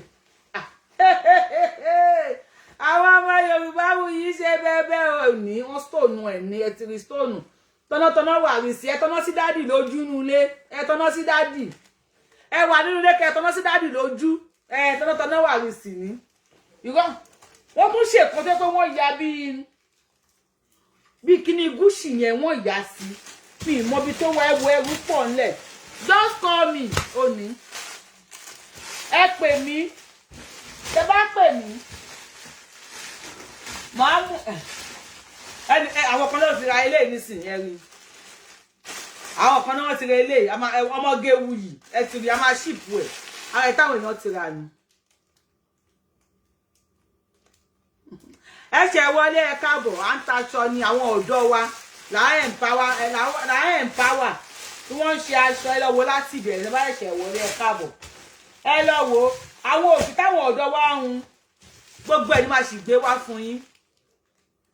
Àwọn ọmọ Yorùbá Wuyi ṣe bẹ́ẹ̀ o. Ní wọ́n stone ẹ̀ ní ẹ ti rí stone tọ́nàtọ́nà wà rí sí. Ẹ tọ́nà sí daddy lójú nulẹ̀, ẹ tọ́nà sí daddy. Ẹ wà nínú ilé, kẹ tọ́nà sí daddy lójú. Ẹ tọ́nàtọ́nà wà rí sí ní irọ́. Wọ́n tún ṣèkan tó pé wọ́n ya bíi kíní gúúsì yẹn, wọ́n yà sí mi ìmọ̀bi tó wọ. Ẹwọ ẹrú pọ̀ ńlẹ̀. Just call me. Òní ẹ pè mí. Tẹ bá pè mí, màá mú ẹni. Àwọn kan náà ti ra eléyìí nísìnyí. Ẹ rí, àwọn kan náà ti ra eléyìí. Ọmọge wuyì, ẹ ti rí. A máa ship ẹ. Ara ẹ táwọn èèyàn ti rà ni. Ẹ ṣe wọlé, ẹ káàbọ̀. À ń taṣọ ni. Àwọn ọ̀dọ́ wa là ń empower, là ń empower tí wọ́n ń ṣe aṣọ. Ẹ lọ wo láti ìbẹ̀rẹ̀. Ẹ bá ṣẹ̀ wọlé, ẹ káàbọ̀. Ẹ lọ wo àwọn òfin táwọn ọ̀dọ́ wa ń hun. Gbogbo ẹ̀ ní máa sì gbé wá fún yín.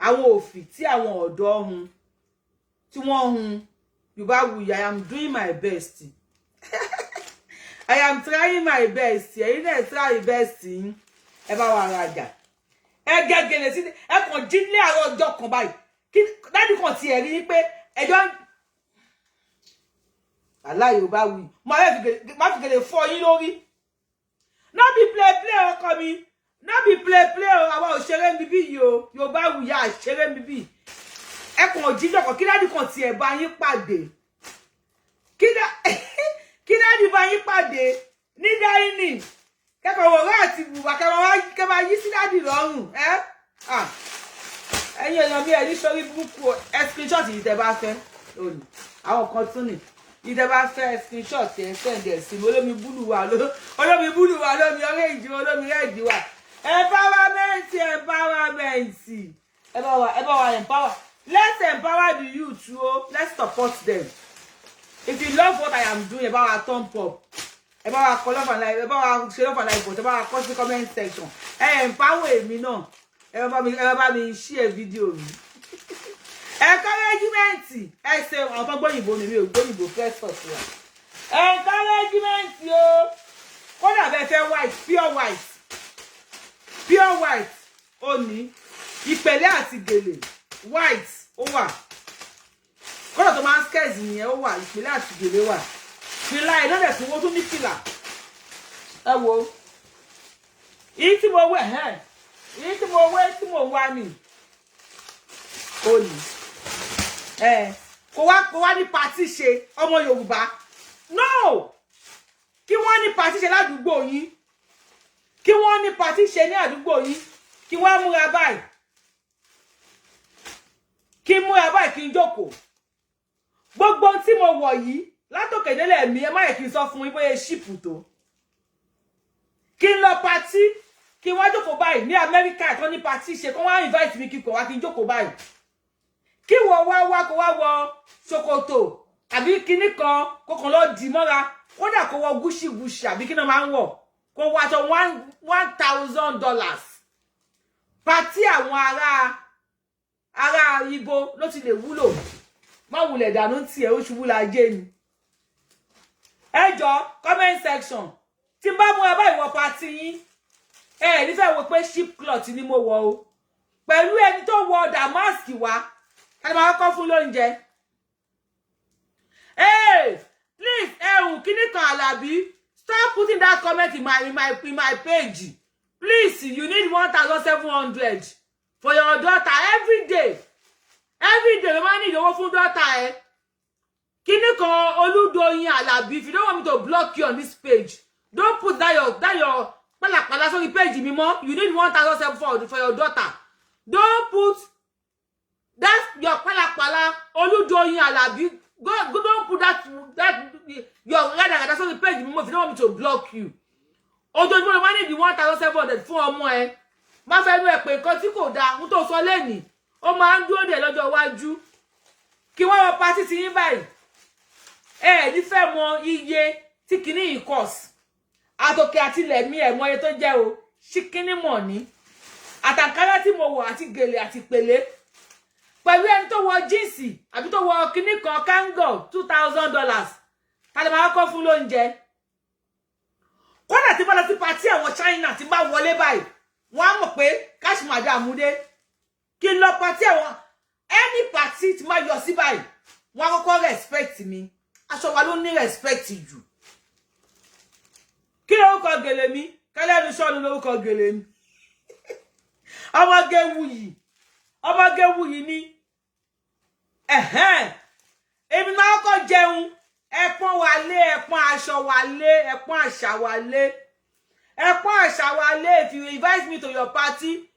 Àwọn òfì tí àwọn ọ̀dọ́ hun, tí wọ́n hun. Yorùbá Wuyi, I am doing my best, I am trying my best. Ẹ̀yin náà try best yín. Ẹ bá wa rajà. Ẹ gẹ́gẹ́lẹ̀ sí. Ẹ kàn jí ní àárọ̀ ọjọ́ kan báyìí, kí daddy kan tiẹ̀ rí pé ẹjọ́ àlá. Yorùbá Wuyi, má fi gèlè fọ́ yín lórí. No be play play. Ọkọ mi, no be play play o. Àwa òṣèré ń bíbí yìí o. Yorùbá Wuyi, àṣeré ń bíbí. Ẹ kàn jí lọ́kàn, kí daddy kan tiẹ̀ bá yín pàdé, kí daddy bá yín pàdé ní dining, kẹ́kọ̀ọ́ wọ̀rọ̀ àti bùbá, kẹ́ máa yí sí daddy lọ́rùn. Ẹ́ ẹ̀yin èèyàn mi, ẹ̀ ní sórí burúkú. Ẹ screenshot yìí tẹ́ bá fẹ́ lónìí. Àwọn kan tún nì yìí tẹ́ bá fẹ́, screenshot, ẹ send ẹ̀ sí mi. Olómi blue wà, olómi blue wà, olómi orange, olómi red wà. Empowerment, empowerment. Ẹ bá wa, ẹ bá wa empower. Let's empower the youth o. Let's support them. If you love what I am doing, ẹ bá wa thumb up, ẹ bá wa kọ love and like, ẹ bá wa ṣe love and like, but ẹ bá wa kọ sí comment section. Ẹ empower èmi náà, ẹ bá mi share video mi. Encouragement, ẹ ṣe àwọn tó gbóyìnbó mi, mi ò gbóyìnbó first first wa. Encouragement o. Kódà bẹ́ẹ̀ fẹ́ white, pure white, pure white, ó ní ìpẹ̀lẹ́ àti gèlè white ó wà. Kódà tó máa ń skẹ́ẹ̀sì nìyẹn, ó wà. Ìpìlẹ̀ àti gèlè wà. Fìlà ẹ̀ lọ́dẹ̀ tí wọ́n tún ní fìlà. Ẹ wo èyí tí mo wé, èyí tí mo wé tí mo wá ní ó ní ẹ kó wá ní party ṣe. Ọmọ Yorùbá, no, kí wọ́n ní party ṣe ládùúgbò yín, kí wọ́n ní party ṣe ní àdúgbò yín, kí wọ́n múra báyìí, kí n múra báyìí, kí n jókòó. Gbogbo ohun tí mo wọ̀ yìí látòkè délẹ̀ mi, ẹ má yẹ kí n sọ fún yín bóyá cheap tó. Kí n lọ party, kí n wá jókòó báyìí ní Amẹ́ríkà tó ní party ṣe, kó wá invite mi, kí n kọ̀ wá, kí n jókòó báyìí, kí wọ́n wá wá, kó wá wọ ṣòkòtò àbí kinní kan, kó kàn lọ dì mọ́ra, kódà kó wọ Gucci Gucci àbí kí náà máa ń wọ̀, kó wọ aṣọ $1,000. Party àwọn ará ibo ló ti lè wúlò. Má wulẹ̀ dànù tiẹ̀, ó ṣubú la jẹ́ ni. Ẹ jọ, comment section, tí n bá mú ẹ bá ìwọ party yín, ẹ nífẹ̀ẹ́ wo pé cheap cloth ni mo wọ̀ o. Pẹ̀lú ẹni tó wọ damask wá, ká máa kọ́ fún lóúnjẹ. Hey, please, ẹ̀hùn kíní kan Àlàbí, stop putting that comment in my page, please. You need 1,700 for your daughter every day. Every day ló máa ní ìdánwò fún daughter ẹ. Kíní kan Olúdoyin Àlàbí, if you don't want me to block you on this page, don't put that your pálapàla sórí page mi mọ́. You need 1,700 for your daughter. Don't put that your pálapàla. Olúdoyin Àlàbí, go, go, don't put that your rádàràdà sórí page mi mọ́ if you don't want me to block you. Ojoojúmọ́ ló máa ní ìdí 1,700 fún ọmọ ẹ. Má fẹ́ nu ẹ̀ pé nǹkan tí kò dáa ń tó sọ lẹ́nìí, ó máa ń dúró dè lọ́jọ́ iwájú. Kí wọ́n wọ party ti yín báyìí, ẹ ẹ̀ ní fẹ́ mọ iye tí kinní yìí cost. Àtòkè àti ilẹ̀ mi, ẹ̀ mọ iye tó jẹ́ o. Ṣíkíní mọ̀ ní àtàkárá tí mo wọ̀ àti gèlè àti pèlé, pẹ̀lú ẹni tó wọ jeans àbí tó wọ kinní kan kango $2,000, ta lè máa kọ́ fún lóúnjẹ? Kódà tí bá lọ sí party àwọn China, tí bá wọlé báyìí, wọ́n á mọ̀ pé cash madam dé. Kí n lọ party àwọn, any party tí máa yọ sí báyìí, wọ́n á kọ́kọ́ respect mi. Aṣọ wa ló ní respect jù. Kí lórúkọ gèlè mi? Kẹlẹ́nu sọ́nu lórúkọ gèlè mi. Ọmọge wuyì, ọmọge wuyì ni. Ẹ̀hẹ́n, èmi máa kọ́kọ́ jẹun. Ẹ pọ́n wa lé, ẹ pọ́n aṣọ wa lé, ẹ pọ́n àṣà wa lé, ẹ pọ́n àṣà wa lé. If you invite me to your party,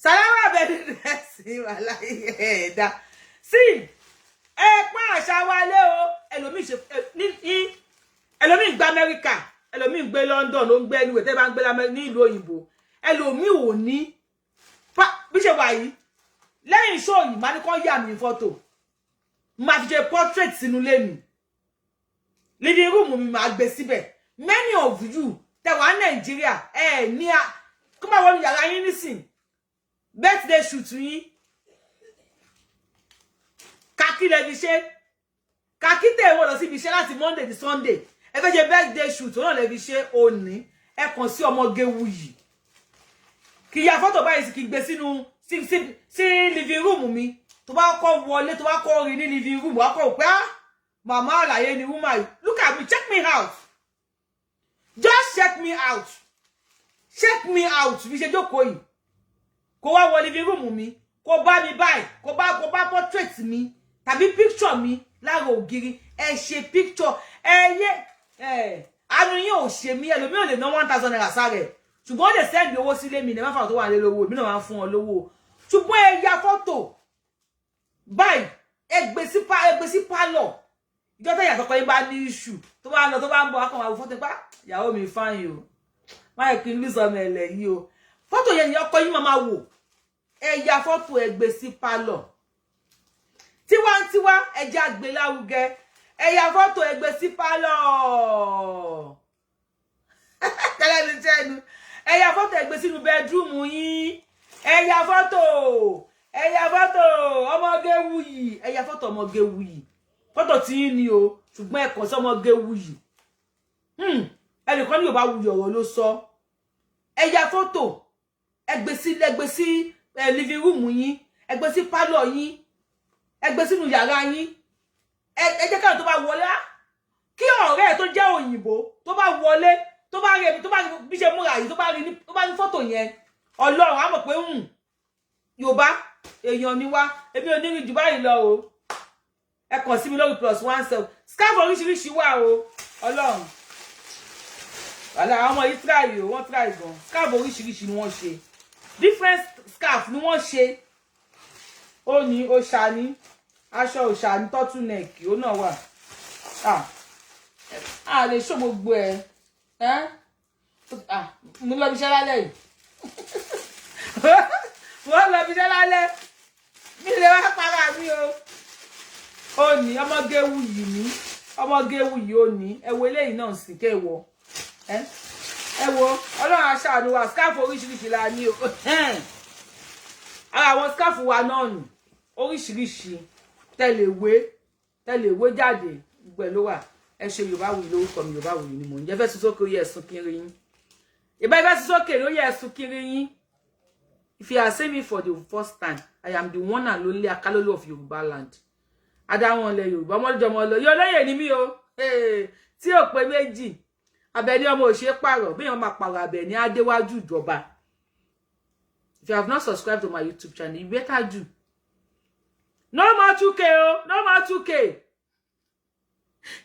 Salawa bẹ̀rẹ̀ dressing wà láyé ẹ̀dá sí. Ẹ pọ́n àṣà wa lé o. Ẹlòmíì ṣe ní, ẹlòmíì ń gbé Amẹ́ríkà, ẹlòmíì ń gbé London, ló ń gbé anywhere tẹ́ bá ń gbé ní ìlú òyìnbó. Ẹlòmíì ò ní bí ṣe wà yìí. Lẹ́yìn show yìí, máa ní kọ́ yà mí fọ́tò, máa fi ṣe portrait sínú ilé mi, living room mi, máa gbé síbẹ̀. Many of you tẹ́ wà Nàìjíríà, ẹ ní a kó máa wọnú yàrá yín nísìn, birthday shoot yín, kàkí lẹ fi ṣe. Kàkí tẹ̀ wọ́n lọ síbi iṣẹ́ láti Monday to Sunday, ẹ fẹ́ ṣe birthday shoot náà lẹ fi ṣe. Òní ẹ kàn sí ọmọge wuyì, kì í ya fọ́tò báyìí sí, kì í gbé sínú sí living room mi. Tó bá kọ́ wọlé, tó bá kọ́ rí ní living room, wá kọ́ pé, ah, màmá àlàyé ni woman. Look at me, check me out, just check me out, check me out. Bí ṣe jókòó yìí, kó wá wọ living room mi, kó bá mi báyìí, kó bá portrait mi tàbí picture mi lára ògiri. Ẹ ṣe picture, ẹ yé ẹ àánú yín ò ṣe mí. Ẹlòmíì ò lè ná ₦1,000 sáré, ṣùgbọ́n ó lè send owó sílé mi ní mẹ́fà tó wà lé lówó èmi náà máa ń fún ọ lówó. Ṣùgbọ́n ẹ ya fọ́tò báyìí, ẹ gbé sí pálọ̀. Ìjọ tẹ̀yà tọkọ yín bá ní issue, tó bá ń lọ, tó bá ń bọ̀, akọ̀ máa wo fọ́tò pa ìyàwó mi fáyín o, má yẹ kí n lùsọ ọmọ ẹ̀lẹ̀ yìí o. Fọ́tò yẹn ni ọkọ yín máa wò. Ẹ ya fọ́tò, ẹ gbé sí pálọ̀. Tí Tiwantiwa, ẹ jẹ́ àgbélárugẹ. Ẹ ya fọ́tò, ẹ gbé sí pálọ̀ tẹ́lẹ̀nu tẹ́nu. Ẹ ya fọ́tò, ẹ gbé sínú bedroom yín. Ẹ ya fọ́tò, ẹ ya fọ́tò ọmọge wuyì. Ẹ ya fọ́tò ọmọge wuyì. Fọ́tò tí yín ni o, ṣùgbọ́n ẹ kàn sí ọmọge wuyì. Ẹnìkan ní Yorùbá wuyì, ọ̀rọ̀ ló sọ. Ẹ ya fọ́tò, ẹ gbé sí, ẹ gbé sí living room yín, ẹ gbé sí pálọ̀ yín, ẹ gbé sínú yàrá yín. Ẹ jẹ́ káwọn tó bá wọlé, kí ọ̀rẹ́ ẹ̀ tó jẹ́ òyìnbó tó bá wọlé, tó bá rí ẹbí, tó bá rí bí ṣe múra yìí, tó bá rí ní, tó bá rí fọ́tò yẹn, Ọlọ́run á mọ̀ pé Yorùbá èèyàn ni wá. Èmi ò ní rí jù báyìí lọ o. Ẹ kàn sí mi lórí +17. Scarf oríṣiríṣi wà o. Ọlọ́run, wàhálà, àwọn ọmọ yìí try o, wọ́n try gan. Scarf oríṣiríṣi ni wọ́n ṣe, different scarf ni wọ́n ṣe. Ó ní òòṣà ní aṣọ, òòṣà ní turtleneck, ó náà wà. A lè ṣó gbogbo ẹ. Ẹ mo lọ bí iṣẹ́ lálẹ́ yìí, mo lọ bí iṣẹ́ lálẹ́, mi lè wá para mi o. Ó ní ọmọge wuyì ní, ọmọge wuyì. Ó ní ẹ wo eléyìí náà sì kẹ́ wọ ẹ. Ẹ wo, Ọlọ́run aṣáàánú wa. Scarf oríṣiríṣi la ní o. Ara àwọn scarf wa náà nù, oríṣiríṣi, tẹ̀léwé tẹ̀léwé jáde, gbogbo ẹ̀ ló wà. Ẹ ṣe. Yorùbá Wuyì lórúkọ mi, Yorùbá Wuyì ni mò ń jẹ́. Fẹ́ sún sókè, ó yẹ ẹ̀sùn kiri yín. Ìbá ìfẹ́ sún sókè ló yẹ ẹ̀sùn kiri yín. If you are seeing me for the first time, I am the one and only Akalolu of Yorùbá land, adáwọn ilẹ̀ Yorùbá, ọmọdé ọmọ lọ yóò lóye ní mí o, tí ò pé méjì. Àbẹ̀ní ọmọ òṣè pààrọ̀ bí èèyàn máa pààrọ̀ Àbẹ̀ní adéwájú ìjọba. If you have not subscribed to my YouTube channel, you better do. No more 2K o, no more 2K.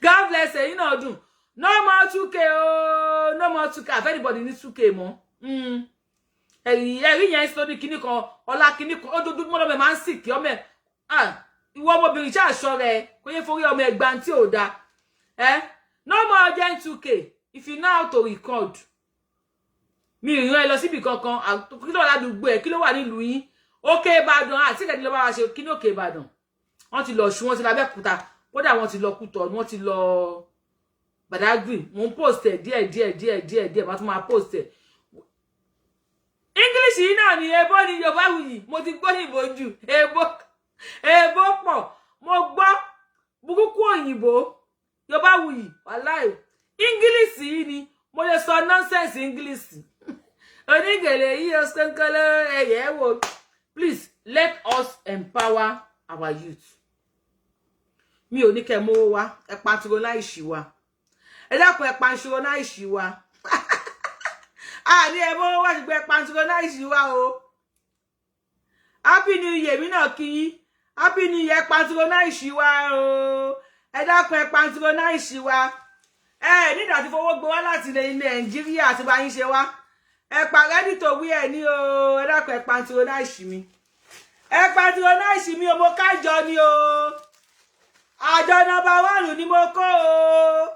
God bless. Ẹ̀yin náà dùn. No more 2K o, no more 2K. Àfẹ́ anybody ní 2K mọ́. Ẹ̀rí ẹ̀rí yẹn sọ ní kinní kan, ọlá kinní kan, ojoojúmọ́ lọ́mọ ẹ̀ máa ń sì kí ọmọ ẹ̀. Ìwọ ọmọbìnrin, ṣáà ṣọ́ra ẹ, kó yẹ forí ọmọ ẹgbàá tí ò da ẹ. No more urgent 2K. If you know how to record, mi ì rán ẹ lọ síbi kankan. Kí ló wà ládùúgbò ẹ? Kí ló wà nílùú yín? Òkè Ìbàdàn àti ìkẹ́ni ló bá wa ṣe kí ní Òkè Ìbàdàn. Wọ́n ti lọ Ọ̀ṣun, wọ́n ti lọ Abẹ́òkúta, kódà wọ́n ti lọ Kútọ̀nù, wọ́n ti lọ Badagry. Mo ń post ẹ̀ díẹ̀ díẹ̀ díẹ̀ díẹ̀ díẹ̀, máa tún máa post ẹ̀. English yìí náà ni, ebo ni Yorùbá wuyì. Mo ti gbọ́ òyìnbó jù, ebo ebo pọ̀, mo gbọ́ burúkú òyìnbó. Yorùbá wuyì, wàláì, English yìí ni mo lè sọ nonsense English. Onígèlè yìí ó ṣkankọlẹ ẹyẹ wò. Please, let us empower our youth. Mi ò ní kẹ́ mówó wá. Ẹ patronize wa, ẹ dákun, ẹ patronize wa. A ní ẹ mówó wá, ṣùgbọ́n ẹ patronize wa o. Happy New Year. Mi náà kí yín Happy New Year. Patronize wa o, ẹ dákun, ẹ patronize wa. Ẹ nígbà tí fowó gbé wá láti ilẹ̀ Nàìjíríà àti bá yín ṣe wá, ẹ pa ready to wear ní o. Ẹ dákun, ẹ patronize mi, ẹ patronize mi o. Mo kájọ ni o, àjọ number one ni mo kó o.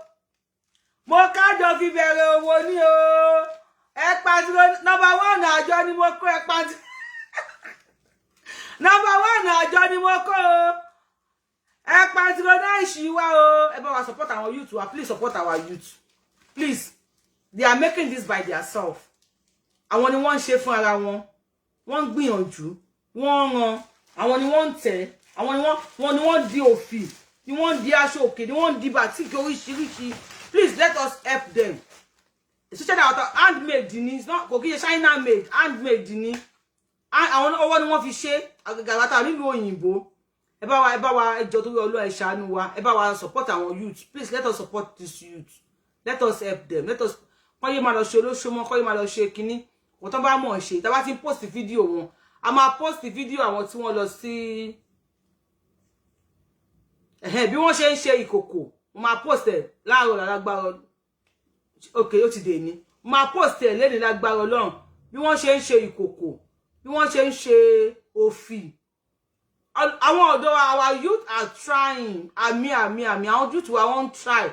Mo kájọ fi bẹ̀rẹ̀ òwò ni o. Ẹ patro number one, àjọ ni mo kó. Ẹ patro number one, àjọ ni mo kó o. Ẹ patronize wa o. Ẹ bá wa support our youth wa. Please support our youth, please. They are making this by themselves. Àwọn ni wọ́n ń ṣe fún ara wọn, wọ́n ń gbìyànjú, wọ́n ń ran àwọn ni wọ́n ń tẹ̀, àwọn ni wọ́n di òfì, ni wọ́n di aṣọ òkè, ni wọ́n di batik oríṣiríṣi. Please, let us help them, especially our handmade ni. It's not, kò kí ṣe China made, handmade ni. Àwọn ọwọ́ ni wọ́n fi ṣe àgàgà tá nílùú òyìnbó. Ẹ bá wa, ẹ bá wa, ẹ jọ̀ọ́, torí Ọlọ́run, ẹ ṣàánú wa. Ẹ bá wa support àwọn youth. Please, let us support this youth. Let us help them. Let us kọ́ yé máa lọ ṣe olóṣó mọ́, kọ́ yé máa lọ ṣe kínní kò tán bá mọ̀ ṣe. Tá bá ti ń post fídíò wọn, a máa post fídíò àwọn tí wọ́n lọ sí bí wọ́n ṣe ń ṣe ìkòkò. Mo máa post ẹ̀ láàárọ̀ lágbára. Ok, ó ti dè ní, mo máa post ẹ̀ lẹ́ni lágbára Ọlọ́run, bí wọ́n ṣe ń ṣe ìkòkò, bí wọ́n ṣe ń ṣe òfì. Àwọn ọ̀dọ́, our youth are trying. Àmì, àmì, àmì, àwọn youth wa, wọ́n ń try.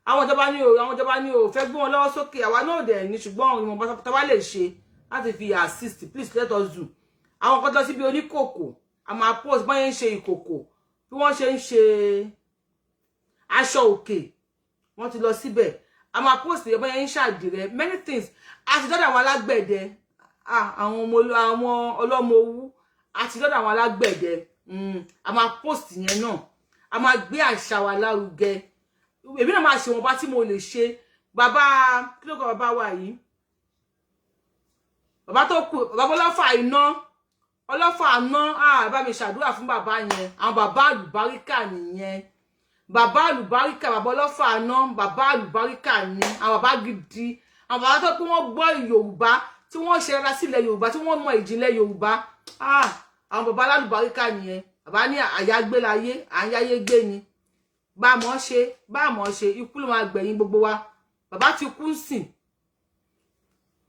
Àwọn ìjọba ní o, àwọn ìjọba ní o fẹ́ gbé wọn lọ́wọ́ sókè. Àwa náà dẹ̀ ní, ṣùgbọ́n ìwọ̀nba tá bá lè ṣe láti fi assist, please let us do. Àwọn kan tó síbi oníkòkò. A máa post bọ́n ṣe ń ṣe ìkòkò, bí wọ́n ṣe ń ṣe aṣọ òkè. Wọ́n ti lọ síbẹ̀. A máa post bọ́n ṣe ń ṣàdìrẹ, many things. A ti dọ́dọ̀ àwọn alágbẹ̀dẹ, àwọn ọmọ, àwọn ọlọ́mọ owú. A ti dọ́dọ̀ àwọn alágbẹ̀dẹ. A máa post yẹn náà. A máa gbé àṣà wa lárugẹ. Èmi náà máa ṣe wọn bá tí mo lè ṣe. Bàbá, kí ló kọ bàbá wa yìí, bàbá tó kù, bàbá ọlọ́fà iná, ọlọ́fà aná? Ah, bá mi ṣàdúrà fún bàbá yẹn. Àwọn bàbá àlùbáríkà nìyẹn. Bàbá àlùbáríkà, bàbá ọlọ́fà aná, bàbá àlùbáríkà ni àwọn bàbá gidi, àwọn bàbá tó pé wọ́n gbọ́ Yorùbá, tí wọ́n ṣe rárá sílẹ̀ Yorùbá, tí wọ́n mọ ìjìnlẹ̀ Yorùbá. Ah, àwọn bàbá alálùbáríkà nìyẹn. Bàbá ní àyágbé láyé, à ń yáyé gbé ni. Bá a mọ̀ ṣe, bá a mọ̀ ṣe, ikú ló máa gbẹ̀yìn gbogbo wa. Bàbá ti kú sìn.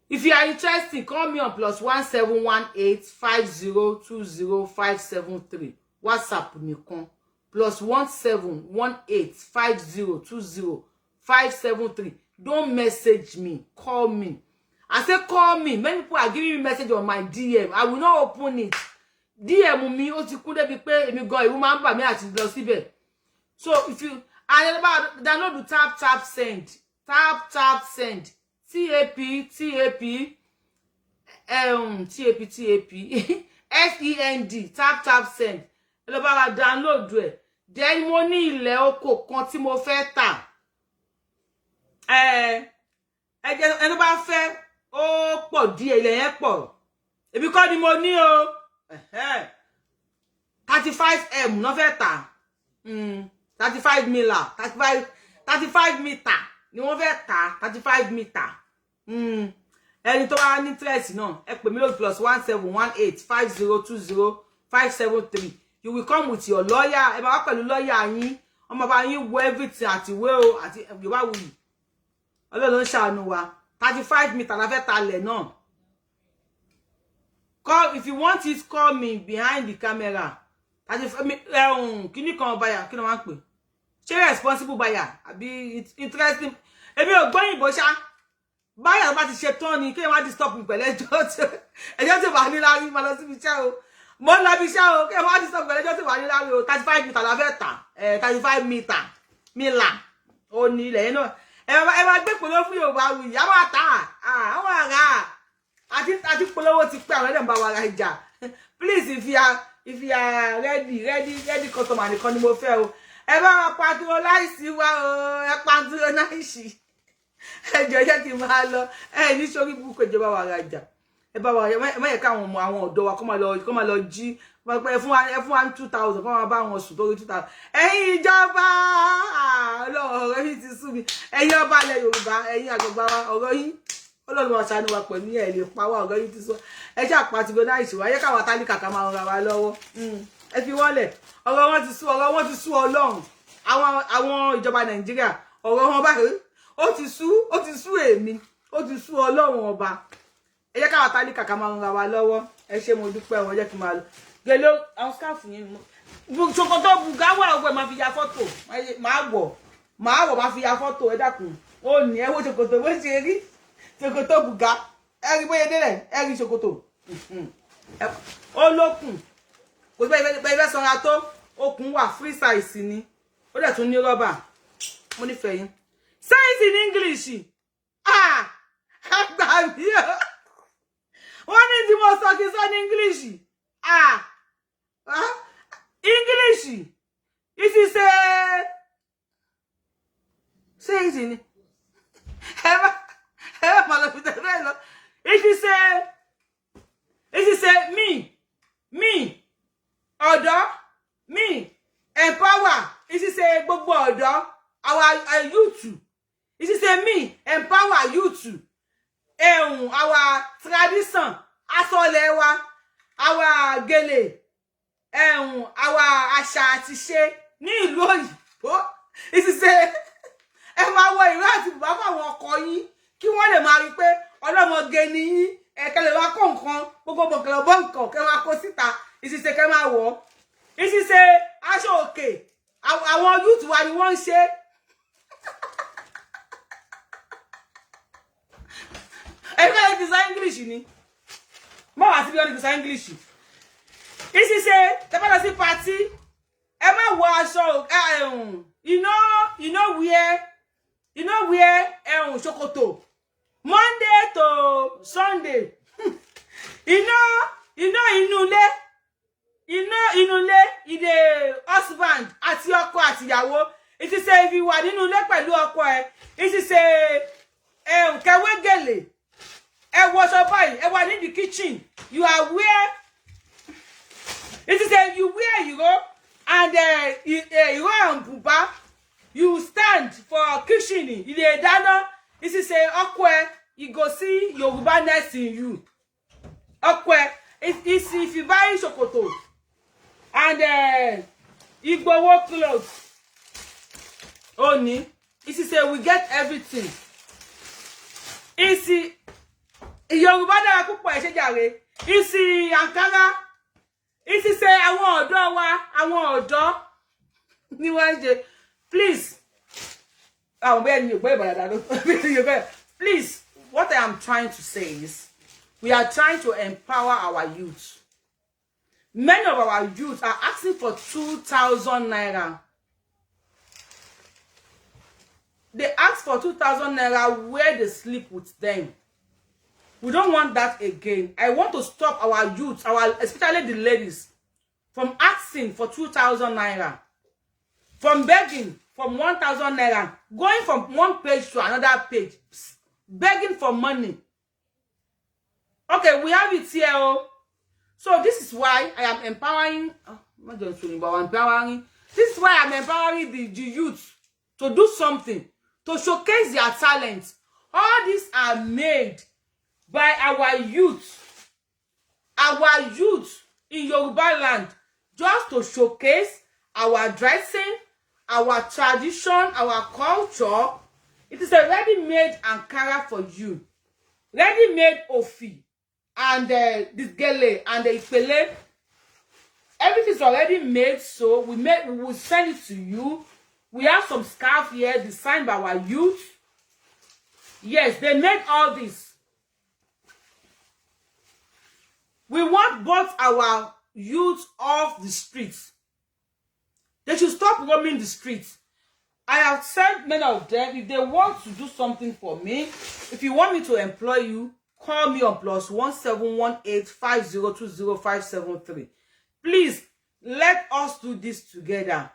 If you are interested, call me on +17185020573. WhatsApp nìkan, +17185020573. Don't message me, call me. I say call me. Many people are giving me message on my DM. I will not open it. DM mi ó ti kún débi pé èmi gan ìwú máa ń bà mí àti lọ síbẹ̀. So if you and about download the Tap Tap Send, Tap Tap Send, tap tap tap tap send, Tap Tap Send. Ẹ lọ bá wa download ẹ. Then mo ní ilẹ̀ oko kan tí mo fẹ́ tà. Ẹ jẹ́ ẹni bá fẹ́, ó pọ̀ díẹ̀, ilẹ̀ yẹn pọ̀. Èmi kọ́ ni mo ní o. 35 m náà fẹ́ tà. 35 mila, 35 meter ni wọ́n fẹ́ tà, 35 meter. Ẹni tó bá ní interest náà, ẹ pè mí lórí +17185020573. You will come with your lawyer. Ẹ máa wá pẹ̀lú lawyer yín. Wọ́n máa bá yín wo everything, àti ìwé o, àti Yorùbá wuyì. Ọlọ́run ń ṣàánú wa. 35 meter la fẹ́ talẹ̀ náà. Call if you want it. Call me behind the camera. 35 kíní kan buyer, kí ni wọ́n ń pè? Ṣé responsible buyer àbí interesting? Èmi ò gbọ́yìnbó ṣá. Buyer tó bá ti ṣe tán ni kéèyàn má disturb mi pẹ̀lú ẹjọ́ tí ẹjọ́ tí ò bá ní lárí. Máa lọ síbi iṣẹ́ o, mo ń lọ ibi iṣẹ́ o. Kéèyàn má disturb pẹ̀lú ẹjọ́ tí ò bá ní lárí o. 35 meter la fẹ́ tà. 35 meter mila ó ní ilẹ̀ yẹn náà. Ẹ máa gbé polówó fún Yorùbá Wuyì. Á máa tà àwọn ará àti polówó ti pé àwọn ẹ̀dẹ̀ ń bá wa ra ìjà. Please, if you are ready, ready, ready customer nìkan ni mo fẹ́ o. Ẹ bá wa patronize wa o. Ẹ patronize. Ẹ jọ̀ọ́, jẹ́ kí n máa lọ. Ẹ ní sórí burúkú. Ìjọba wa rajà. Ẹ bá wa, ẹ má yẹ káwọn ọmọ, àwọn ọ̀dọ́ wa kó máa lọ jí. Ẹ fún wa ní 2,000, kó máa bá wọn sùn torí 2,000. Ẹ̀yin ìjọba, Ọlọ́run, ọ̀rọ̀ yìí ti sú mi. Ẹ̀yin ọba ilẹ̀ Yorùbá, ẹ̀yin àgbàgbà wa, ọ̀rọ̀ yìí, Ọlọ́run wa ṣàánú wa pẹ̀lú. Ẹ̀ lè pa wá. Ọ̀rọ̀ yìí ti sọ. Ẹ ṣáà patronize wa. Yẹ káwa tálíkà ká máa ra wa lọ́wọ́. Ẹ fi wọ́n lẹ̀. Ọ̀rọ̀ wọn ti sú, ọ̀rọ̀ wọn ti sú Ọlọ́run. Àwọn ìjọba Nàìjíríà, ọ̀rọ̀ wọn báyìí ó ti sú, ó ti sú èmi, ó ti sú Ọlọ́run ọba. Ẹ jẹ́ káwa tálíkà ká máa ra wa lọ́wọ́. Ẹ ṣé, mo dúpẹ́ wọn. Jẹ́ kí n máa lọ. Gèlè, àwọn scarf yẹn, ṣòkòtò bùgá wà ọgbẹ́, máa fi ya fọ́tò. Máa wọ̀, máa wọ̀, máa fi ya fọ́tò. Ẹ dákun. Ó ní ẹ wo ṣòkòtò bó ṣe rí, ṣòkòtò bùgá. Ẹ rí bóyá délẹ̀, ẹ rí ṣòkòtò, ó lókun. Kò sí bẹ́ẹ̀ fẹ́ sanra tó, okùn wà, free size ni. Ó dẹ̀ tún ní rọ́bà. Mo nífẹ̀ẹ́ yín. Say it in English. Ah, gbà mí o. Wọ́n ní tí mo sọ kí n sọ ní English. Ah, ah, English, it is a say it in, ẹ má máa lọ fi tẹ̀lé lọ. It is a me ọ̀dọ́, me empower. It is a gbogbo ọ̀dọ́, our youth. It is a me empower youth. Ehun, our tradition, aṣọlẹ̀ wa, our gèlè, ehun, our àṣà àti ṣe ní ìlú òyìnbó. It is a ẹ máa wọ ìró àti bùbá fáwọn ọkọ yín, kí wọ́n lè máa rí i pé ọlọ́mọge ni yín. Ẹ̀kẹ́ lè wá kó nǹkan gbogbo bọ̀kẹ̀lẹ̀ bọ́ nǹkan kẹ́ máa kó síta. Ìṣiṣẹ́ kẹ́ máa wọ̀ ọ́. Ìṣiṣẹ́ aṣọ òkè, àwọn youth wa ni wọ́n ń ṣe. Ẹ̀ka lè ti sọ English ni mọ́ wá síbi, wọ́n ti sọ English. Ìṣiṣẹ́ tẹ́ bá lọ sí party, ẹ má wọ aṣọ. You no wear ṣòkòtò Monday to Sunday. Iná iná inú ilé, iná inú ilé, ìdè husband àti ọkọ àtìyàwó. Ìṣiṣẹ́ ibi wà nínú ilé pẹ̀lú ọkọ ẹ, ìṣiṣẹ́ kẹwé gèlè, ẹ wọṣọ báyìí, ẹ wà ní the kitchen. You are wear, it is a you wear ìró and ìró and bùbá. You stand for kitchen, ilé ìdáná. It is a ọkọ ẹ, you go see Yoruba-ness in you. Ọkọ ẹ, if you buy ṣòkòtò and Igbowo cloth oni, it is a we get everything. Ìsì Yorùbá dára púpọ̀, ẹ ṣé jàre. Ìsì Ankara, ìsì ṣe àwọn ọ̀dọ́ wa, àwọn ọ̀dọ́ ni wọ́n ń ṣe. Please, àwọn bẹ́ẹ̀ ni Yorùbá ìbàdàn ló. Please, what I am trying to say is we are trying to empower our youth. Many of our youth are asking for 2,000 naira. They ask for 2,000 naira where they sleep with them. We don't want that again. I want to stop our youth, our especially the ladies, from asking for 2,000 naira, from begging from 1,000 naira, going from one page to another page, begging for money. Okay, we have it here. Oh. So this is why I am empowering, oh, not just but I'm empowering. This is why I'm empowering the youth to do something, to showcase their talents. All these are made by our youth in Yoruba land, just to showcase our dressing, our tradition, our culture. It is a ready-made Ankara for you, ready-made ofi and this gele and the ipele. Everything is already made, so we will send it to you. We have some scarf here designed by our youth. Yes, they made all this. We want both our youth off the streets. They should stop roaming the streets. I have sent many of them. If they want to do something for me, if you want me to employ you, call me on +1 718 502 0573. Please, let us do this together.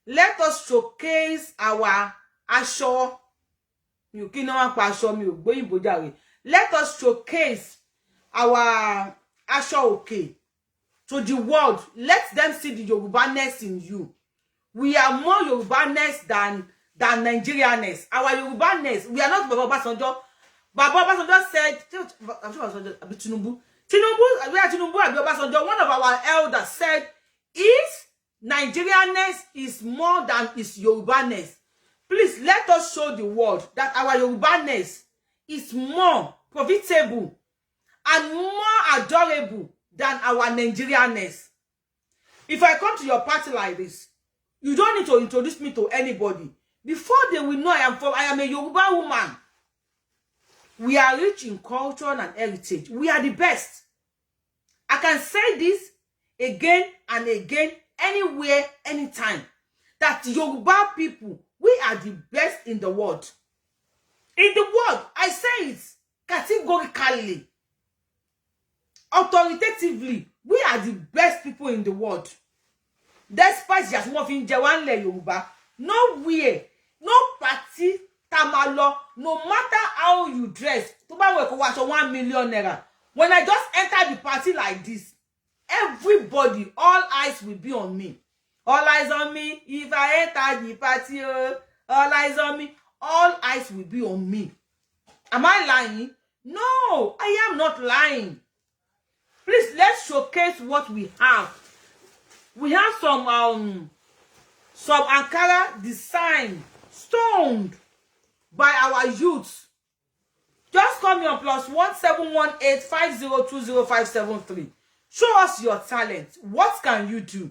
Let us showcase our aṣọ. Mi ò kí ní wọ́n pa aṣọ, mi ò gbóyìnbó jàre. Let us showcase our aṣọ òkè to the world. Let them see the Yoruba-ness in you. We are more Yoruba-ness than Nigerianness. Our Yoruba-ness, we are not Baba Obasanjo. Baba Obasanjo said, Abi Tinubu, Tinubu, we are Tinubu Abi Obasanjo, one of our elders said, his Nigerianness is more than his Yoruba-ness. Please let us show the world that our Yoruba-ness is more profitable and more adorable than our Nigerianness. If I come to your party like this, you don't need to introduce me to anybody. Before they will know I am a Yoruba woman. We are rich in culture and heritage. We are the best. I can say this again and again, anywhere, anytime, that Yoruba people, we are the best in the world. In the world, I say it categorically, authoritatively, we are the best people in the world. Despite ìyà tí wọ́n fi ń jẹ wá ńlẹ̀ Yorùbá, nowhere, no party tá máa lọ, no matter how you dress, tó bá wẹ̀ kó wọ aṣọ ₦1 million, when I just enter the party like this, everybody, all eyes will be on me. All eyes on me if I enter the party, oh, all eyes on me. All eyes will be on me. Am I lying? No, I am not lying. Please, let's showcase what we have. We have some Ankara design stoned by our youths. Just call me on +1 718 502 0573. Show us your talent. What can you do?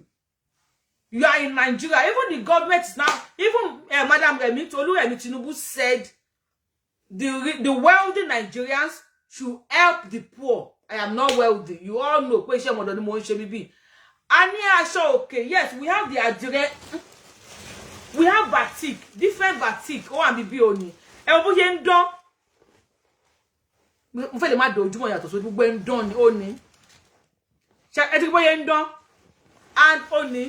You are in Nigeria. Even the government is now, even Madam Remi Tolu Remi Tinubu said the wealthy Nigerians should help the poor. I am not wealthy. You all know pé iṣẹ́ ọmọdé ni mo ń ṣe bíbí. A ní aṣọ òkè. Yes, we have the àdìrẹ, we have batik, different batik. Ó wà níbí òní. Ẹ wo bó ṣe ń dán. Mo fẹ́ lè má dojúmọ̀ yàtọ̀ sójú, gbogbo ẹ̀ ń dán ni. Ó ní ẹ ti bó ṣe ń dán and ó ní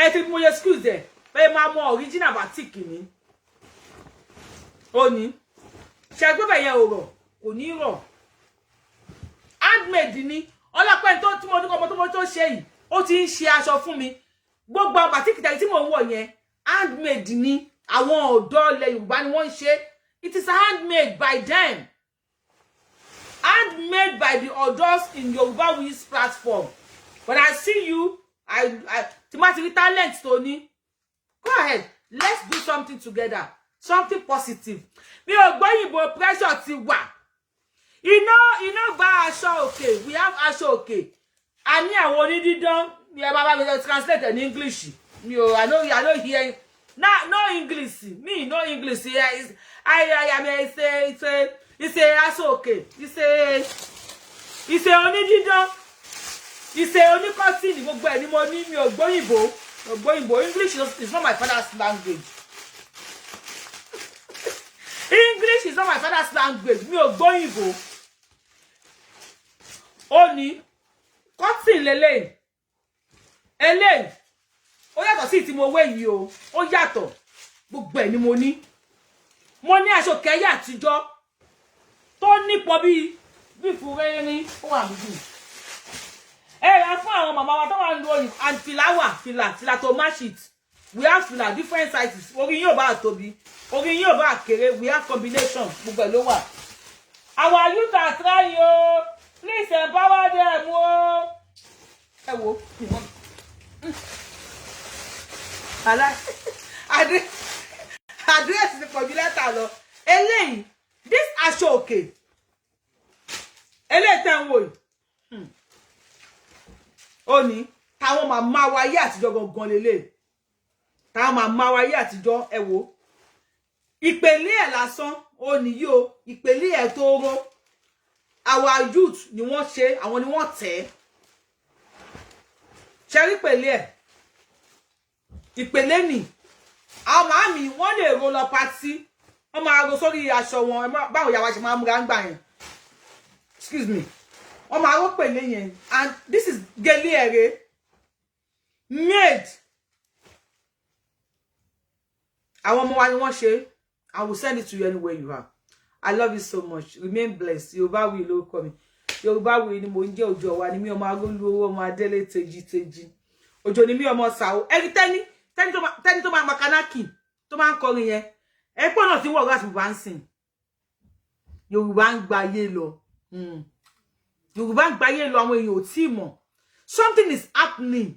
ẹ ti mo yẹ excuse ẹ bẹ́ẹ̀ máa mọ original batik ni. Ó ní ṣe gbé yẹn ò rọ̀, kò ní rọ̀. Handmade ni. Ọlọ́pẹ́ tó tí mo ní kọ́ ọmọ tó mo tó ṣe yìí, ó ti ń ṣe aṣọ fún mi. Gbogbo àwọn batik tẹ̀lé tí mò ń wọ̀ yẹn, handmade ni. Àwọn ọ̀dọ́ ilẹ̀ Yorùbá ni wọ́n ń ṣe. It is handmade by them, handmade by the adults in Yoruba Wiz platform. When I see you, I tí má ti rí talent tó ní, go ahead, let's do something together, something positive. Mi ò gbóyìnbó, pressure ti wà. Iná iná gba aṣọ òkè. We have aṣọ òkè. A ní àwọn onídídán ní. Ẹ bá bá mi translate in English. Mi ò, I no hear na no English. Me no English here is I am it's a aṣọ òkè, it's a onídídán, it's a oníkọ́tìnì. Gbogbo ẹ̀ ni mo ní. Mi ò gbóyìnbó, mi ò gbóyìnbó. English is not my father's language. English is not my father's language. Mi ò gbóyìnbó. Ó ní cotton lélẹ́yìí. Eléyìí ó yàtọ̀ sí tí mo wé yìí o, ó yàtọ̀. Gbogbo ẹ̀ ni mo ní. Mo ní aṣọ kẹyà àtijọ́ tó nípọn bíi bíi fúrẹ́rín. Ó wà níbí. Ẹ rà fún àwọn màmá wa tó wà ń lo òyìnbó. And fìlà wà, fìlà, fìlà to match it. We have fìlà, different sizes. Orí yín ò bá tóbi, orí yín ò bá kéré, we have combination. Gbogbo ẹ̀ ló wà. Our youth are trying o. Please empower them o. Ẹ wo ìwọ̀n alá àdírẹ́sì ti pọ̀jù lẹ́tà lọ. Eléyìí, this aṣọ òkè eléyìí tẹ́ ń wò yìí, ó ní táwọn màmá wa ayé àtijọ́ gangan lélẹ̀, táwọn màmá wa ayé àtijọ́. Ẹ wò ìpèlé ẹ̀ lásán, ó nìyí o. Ìpèlé ẹ̀ tó ró, our youth ni wọ́n ṣe, àwọn ni wọ́n tẹ̀ ẹ́. Ṣe rí ìpèlé ẹ̀? Ìpèlé nì. Àwọn màámi wọ́n lè ro lọ party, wọ́n máa ro sórí aṣọ wọn. Báwo ìyá wa ṣe máa múra ń gbà yẹn? Excuse me. Wọ́n máa ró pèlé yẹn. And this is gèlè ẹ̀rẹ́ made. Àwọn ọmọ wa ni wọ́n ṣe. I will send it to you anywhere you are. I love you so much. Remain blessed. Yorùbáwùyí lórúkọ mi. Yorùbáwùyí ni mò ń jẹ́. Òjò wa ni mí, ọmọ arúgbó owó, ọmọ adélé tejítejí. Òjò ni mí, ọmọ sàó ẹni tẹ́ni tẹ́ni tó máa makanaki tó máa ń kọrin yẹn. Ẹ pọ̀ náà tí wọ́n ọ̀rọ̀ àti bùbá ń sìn. Yorùbá ń gbayé lọ. Yorùbá ń gbayé lọ. Àwọn èèyàn ò tí ì mọ̀. Something is happening.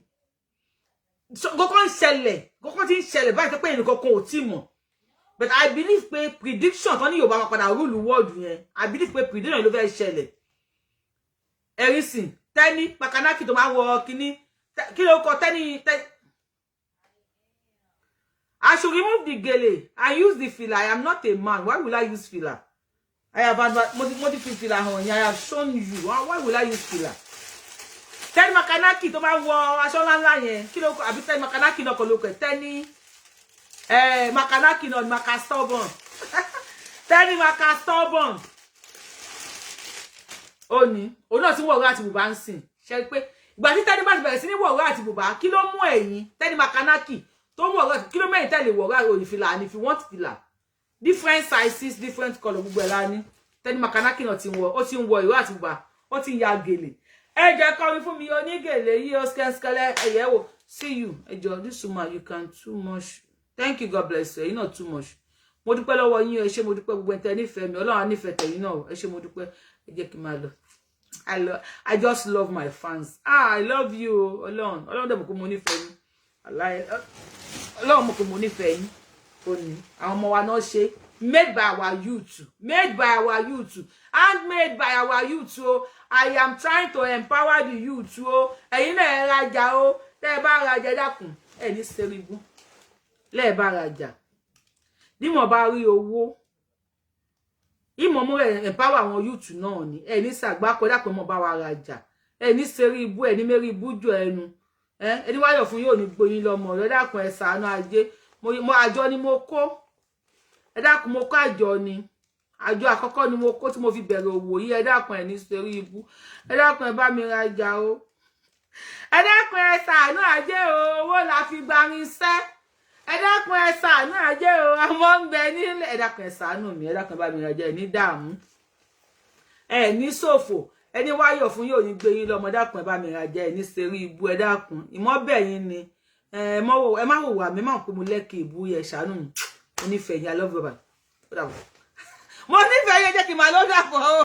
Kọ́kọ́ ń ṣẹlẹ̀, kọ́kọ́ ti ń ṣẹlẹ̀ báyìí tó pé ẹnì kankan ò tí ì mọ̀. But I believe pé prediction tó ní Yorùbá máa padà rule world yẹn, I believe pé prediction ló fẹ́ ṣẹlẹ̀. Ẹ̀rísìn tẹ́ni pakanaki tó máa ń wọ kínní, kí ló kọ tẹ́ni tẹ́ni. I should remove the gele and use the fila. I am not a man. Why will I use fila? I have mo ti fi fìlà hàn yín. I have shown you. Why will I use fìlà? Tẹ́ni Makanaki tó máa ń wọ aṣọ ńláńlá yẹn, kí ló kọ? Àbí Tẹ́ni Makanaki náà kọ́ ló kọ? Tẹ́ni Makanaki náà, Maka stubborn. Tẹ́ni Maka stubborn. Ó ní òun náà ti wọ̀ ọ̀rọ̀ àti bùbá ń sìn. Ṣe pé ìgbà tí Tẹ́ni bá ti bẹ̀rẹ̀ sí ní wọ̀ ọ̀rọ̀ àti bùbá, kí ló mú ẹ̀yìn Tẹ́ni Makanaki tó mú ọ̀rọ̀? Kí ló mẹ́yìn tẹ́lẹ̀ wọ̀ ọ̀rọ̀ òní fìlà? And if you want fìlà, different sizes, different colour, gbogbo ẹ̀ la ní. Tẹ́ni Makanaki náà ti wọ̀, ó ti ń wọ ìró àti bùbá, ó ti ń ya gèlè. Ẹ jẹ́ kọrin fún mi onígèlè yìí ó skẹ́skẹ́lẹ́ ẹ̀yẹ́ wò. See you. Ẹ jọ̀ọ́, this woman, you can too much. Thank you, God bless you. Ẹ̀yin náà too much. Mo dúpẹ́ lọ́wọ́ yín. Ẹ ṣé, mo dúpẹ́. Gbogbo ẹ̀ńtẹ́ nífẹ̀ẹ́ mi, Ọlọ́run á nífẹ̀ẹ́ tẹ̀yin náà. Ẹ ṣé, mo dúpẹ́. Ẹ jẹ́ kí n máa lọ. I just love my fans. Ah, I love you. Ọlọ́run, Ọlọ́run dẹ̀ mọ̀ pé mo nífẹ̀ẹ́ yín. Ọlọ́run mọ̀ pé mo nífẹ̀ẹ́ yín. Ó ní àwọn ọmọ wa náà ṣe, made by our youth, made by our youth, handmade by our youth o. I am trying to empower the youth o. Ẹ̀yin náà, ẹ rajà o. Tẹ́ ẹ bá rajà, ẹ dákun, ẹ ní sẹ́rígbó lẹ́ẹ̀ bá rajà. Bí mo bá rí owó ìmọ̀ mú rẹ̀ empower àwọn youth náà ni. Ẹ ní sàgbákò, dákun, mọ́ bá wa rajà. Ẹ ní ṣeré ibú, ẹ ní mérí ibú jọ ẹnu. Ẹni wáyọ̀ fún yóò ní gboyin lọ́mọ. Ẹ dákun, ẹ ṣàánú ajé. Mo àjọ ni mo kó. Ẹ dákun, mo kó àjọ ni. Àjọ àkọ́kọ́ ni mo kó tí mo fi bẹ̀rẹ̀ òwò yìí. Ẹ dákun, ẹ ní ṣeré ibú. Ẹ dákun, ẹ bá mi rajà o. Ẹ dákun, ẹ ṣàánú ajé o. Owó la fi gbarinṣẹ́. Ẹ dákun, ẹ ṣàánú ajé o. Ọmọ ń bẹ nílẹ̀. Ẹ dákun, ẹ ṣàánú mi. Ẹ dákun, ẹ bá mi rajà. Ẹ ní dààmú, ẹ ní ṣòfò. Ẹni wáyọ̀ fún yóò ní gbé yín lọ́mọ. Dákun, ẹ bá mi rajà. Ẹ ní ṣeré ibú. Ẹ dákun, ìmọ̀bẹ̀ yín ni. Ẹ má wò wà mí má pé mo lẹ́kì ìbú. Yẹ ṣàánú mi. Mo nífẹ̀ẹ́ yín. I love you, bye. Mo nífẹ̀ẹ́ yín. Jẹ́ kí n máa lọ, dàpọ̀ o.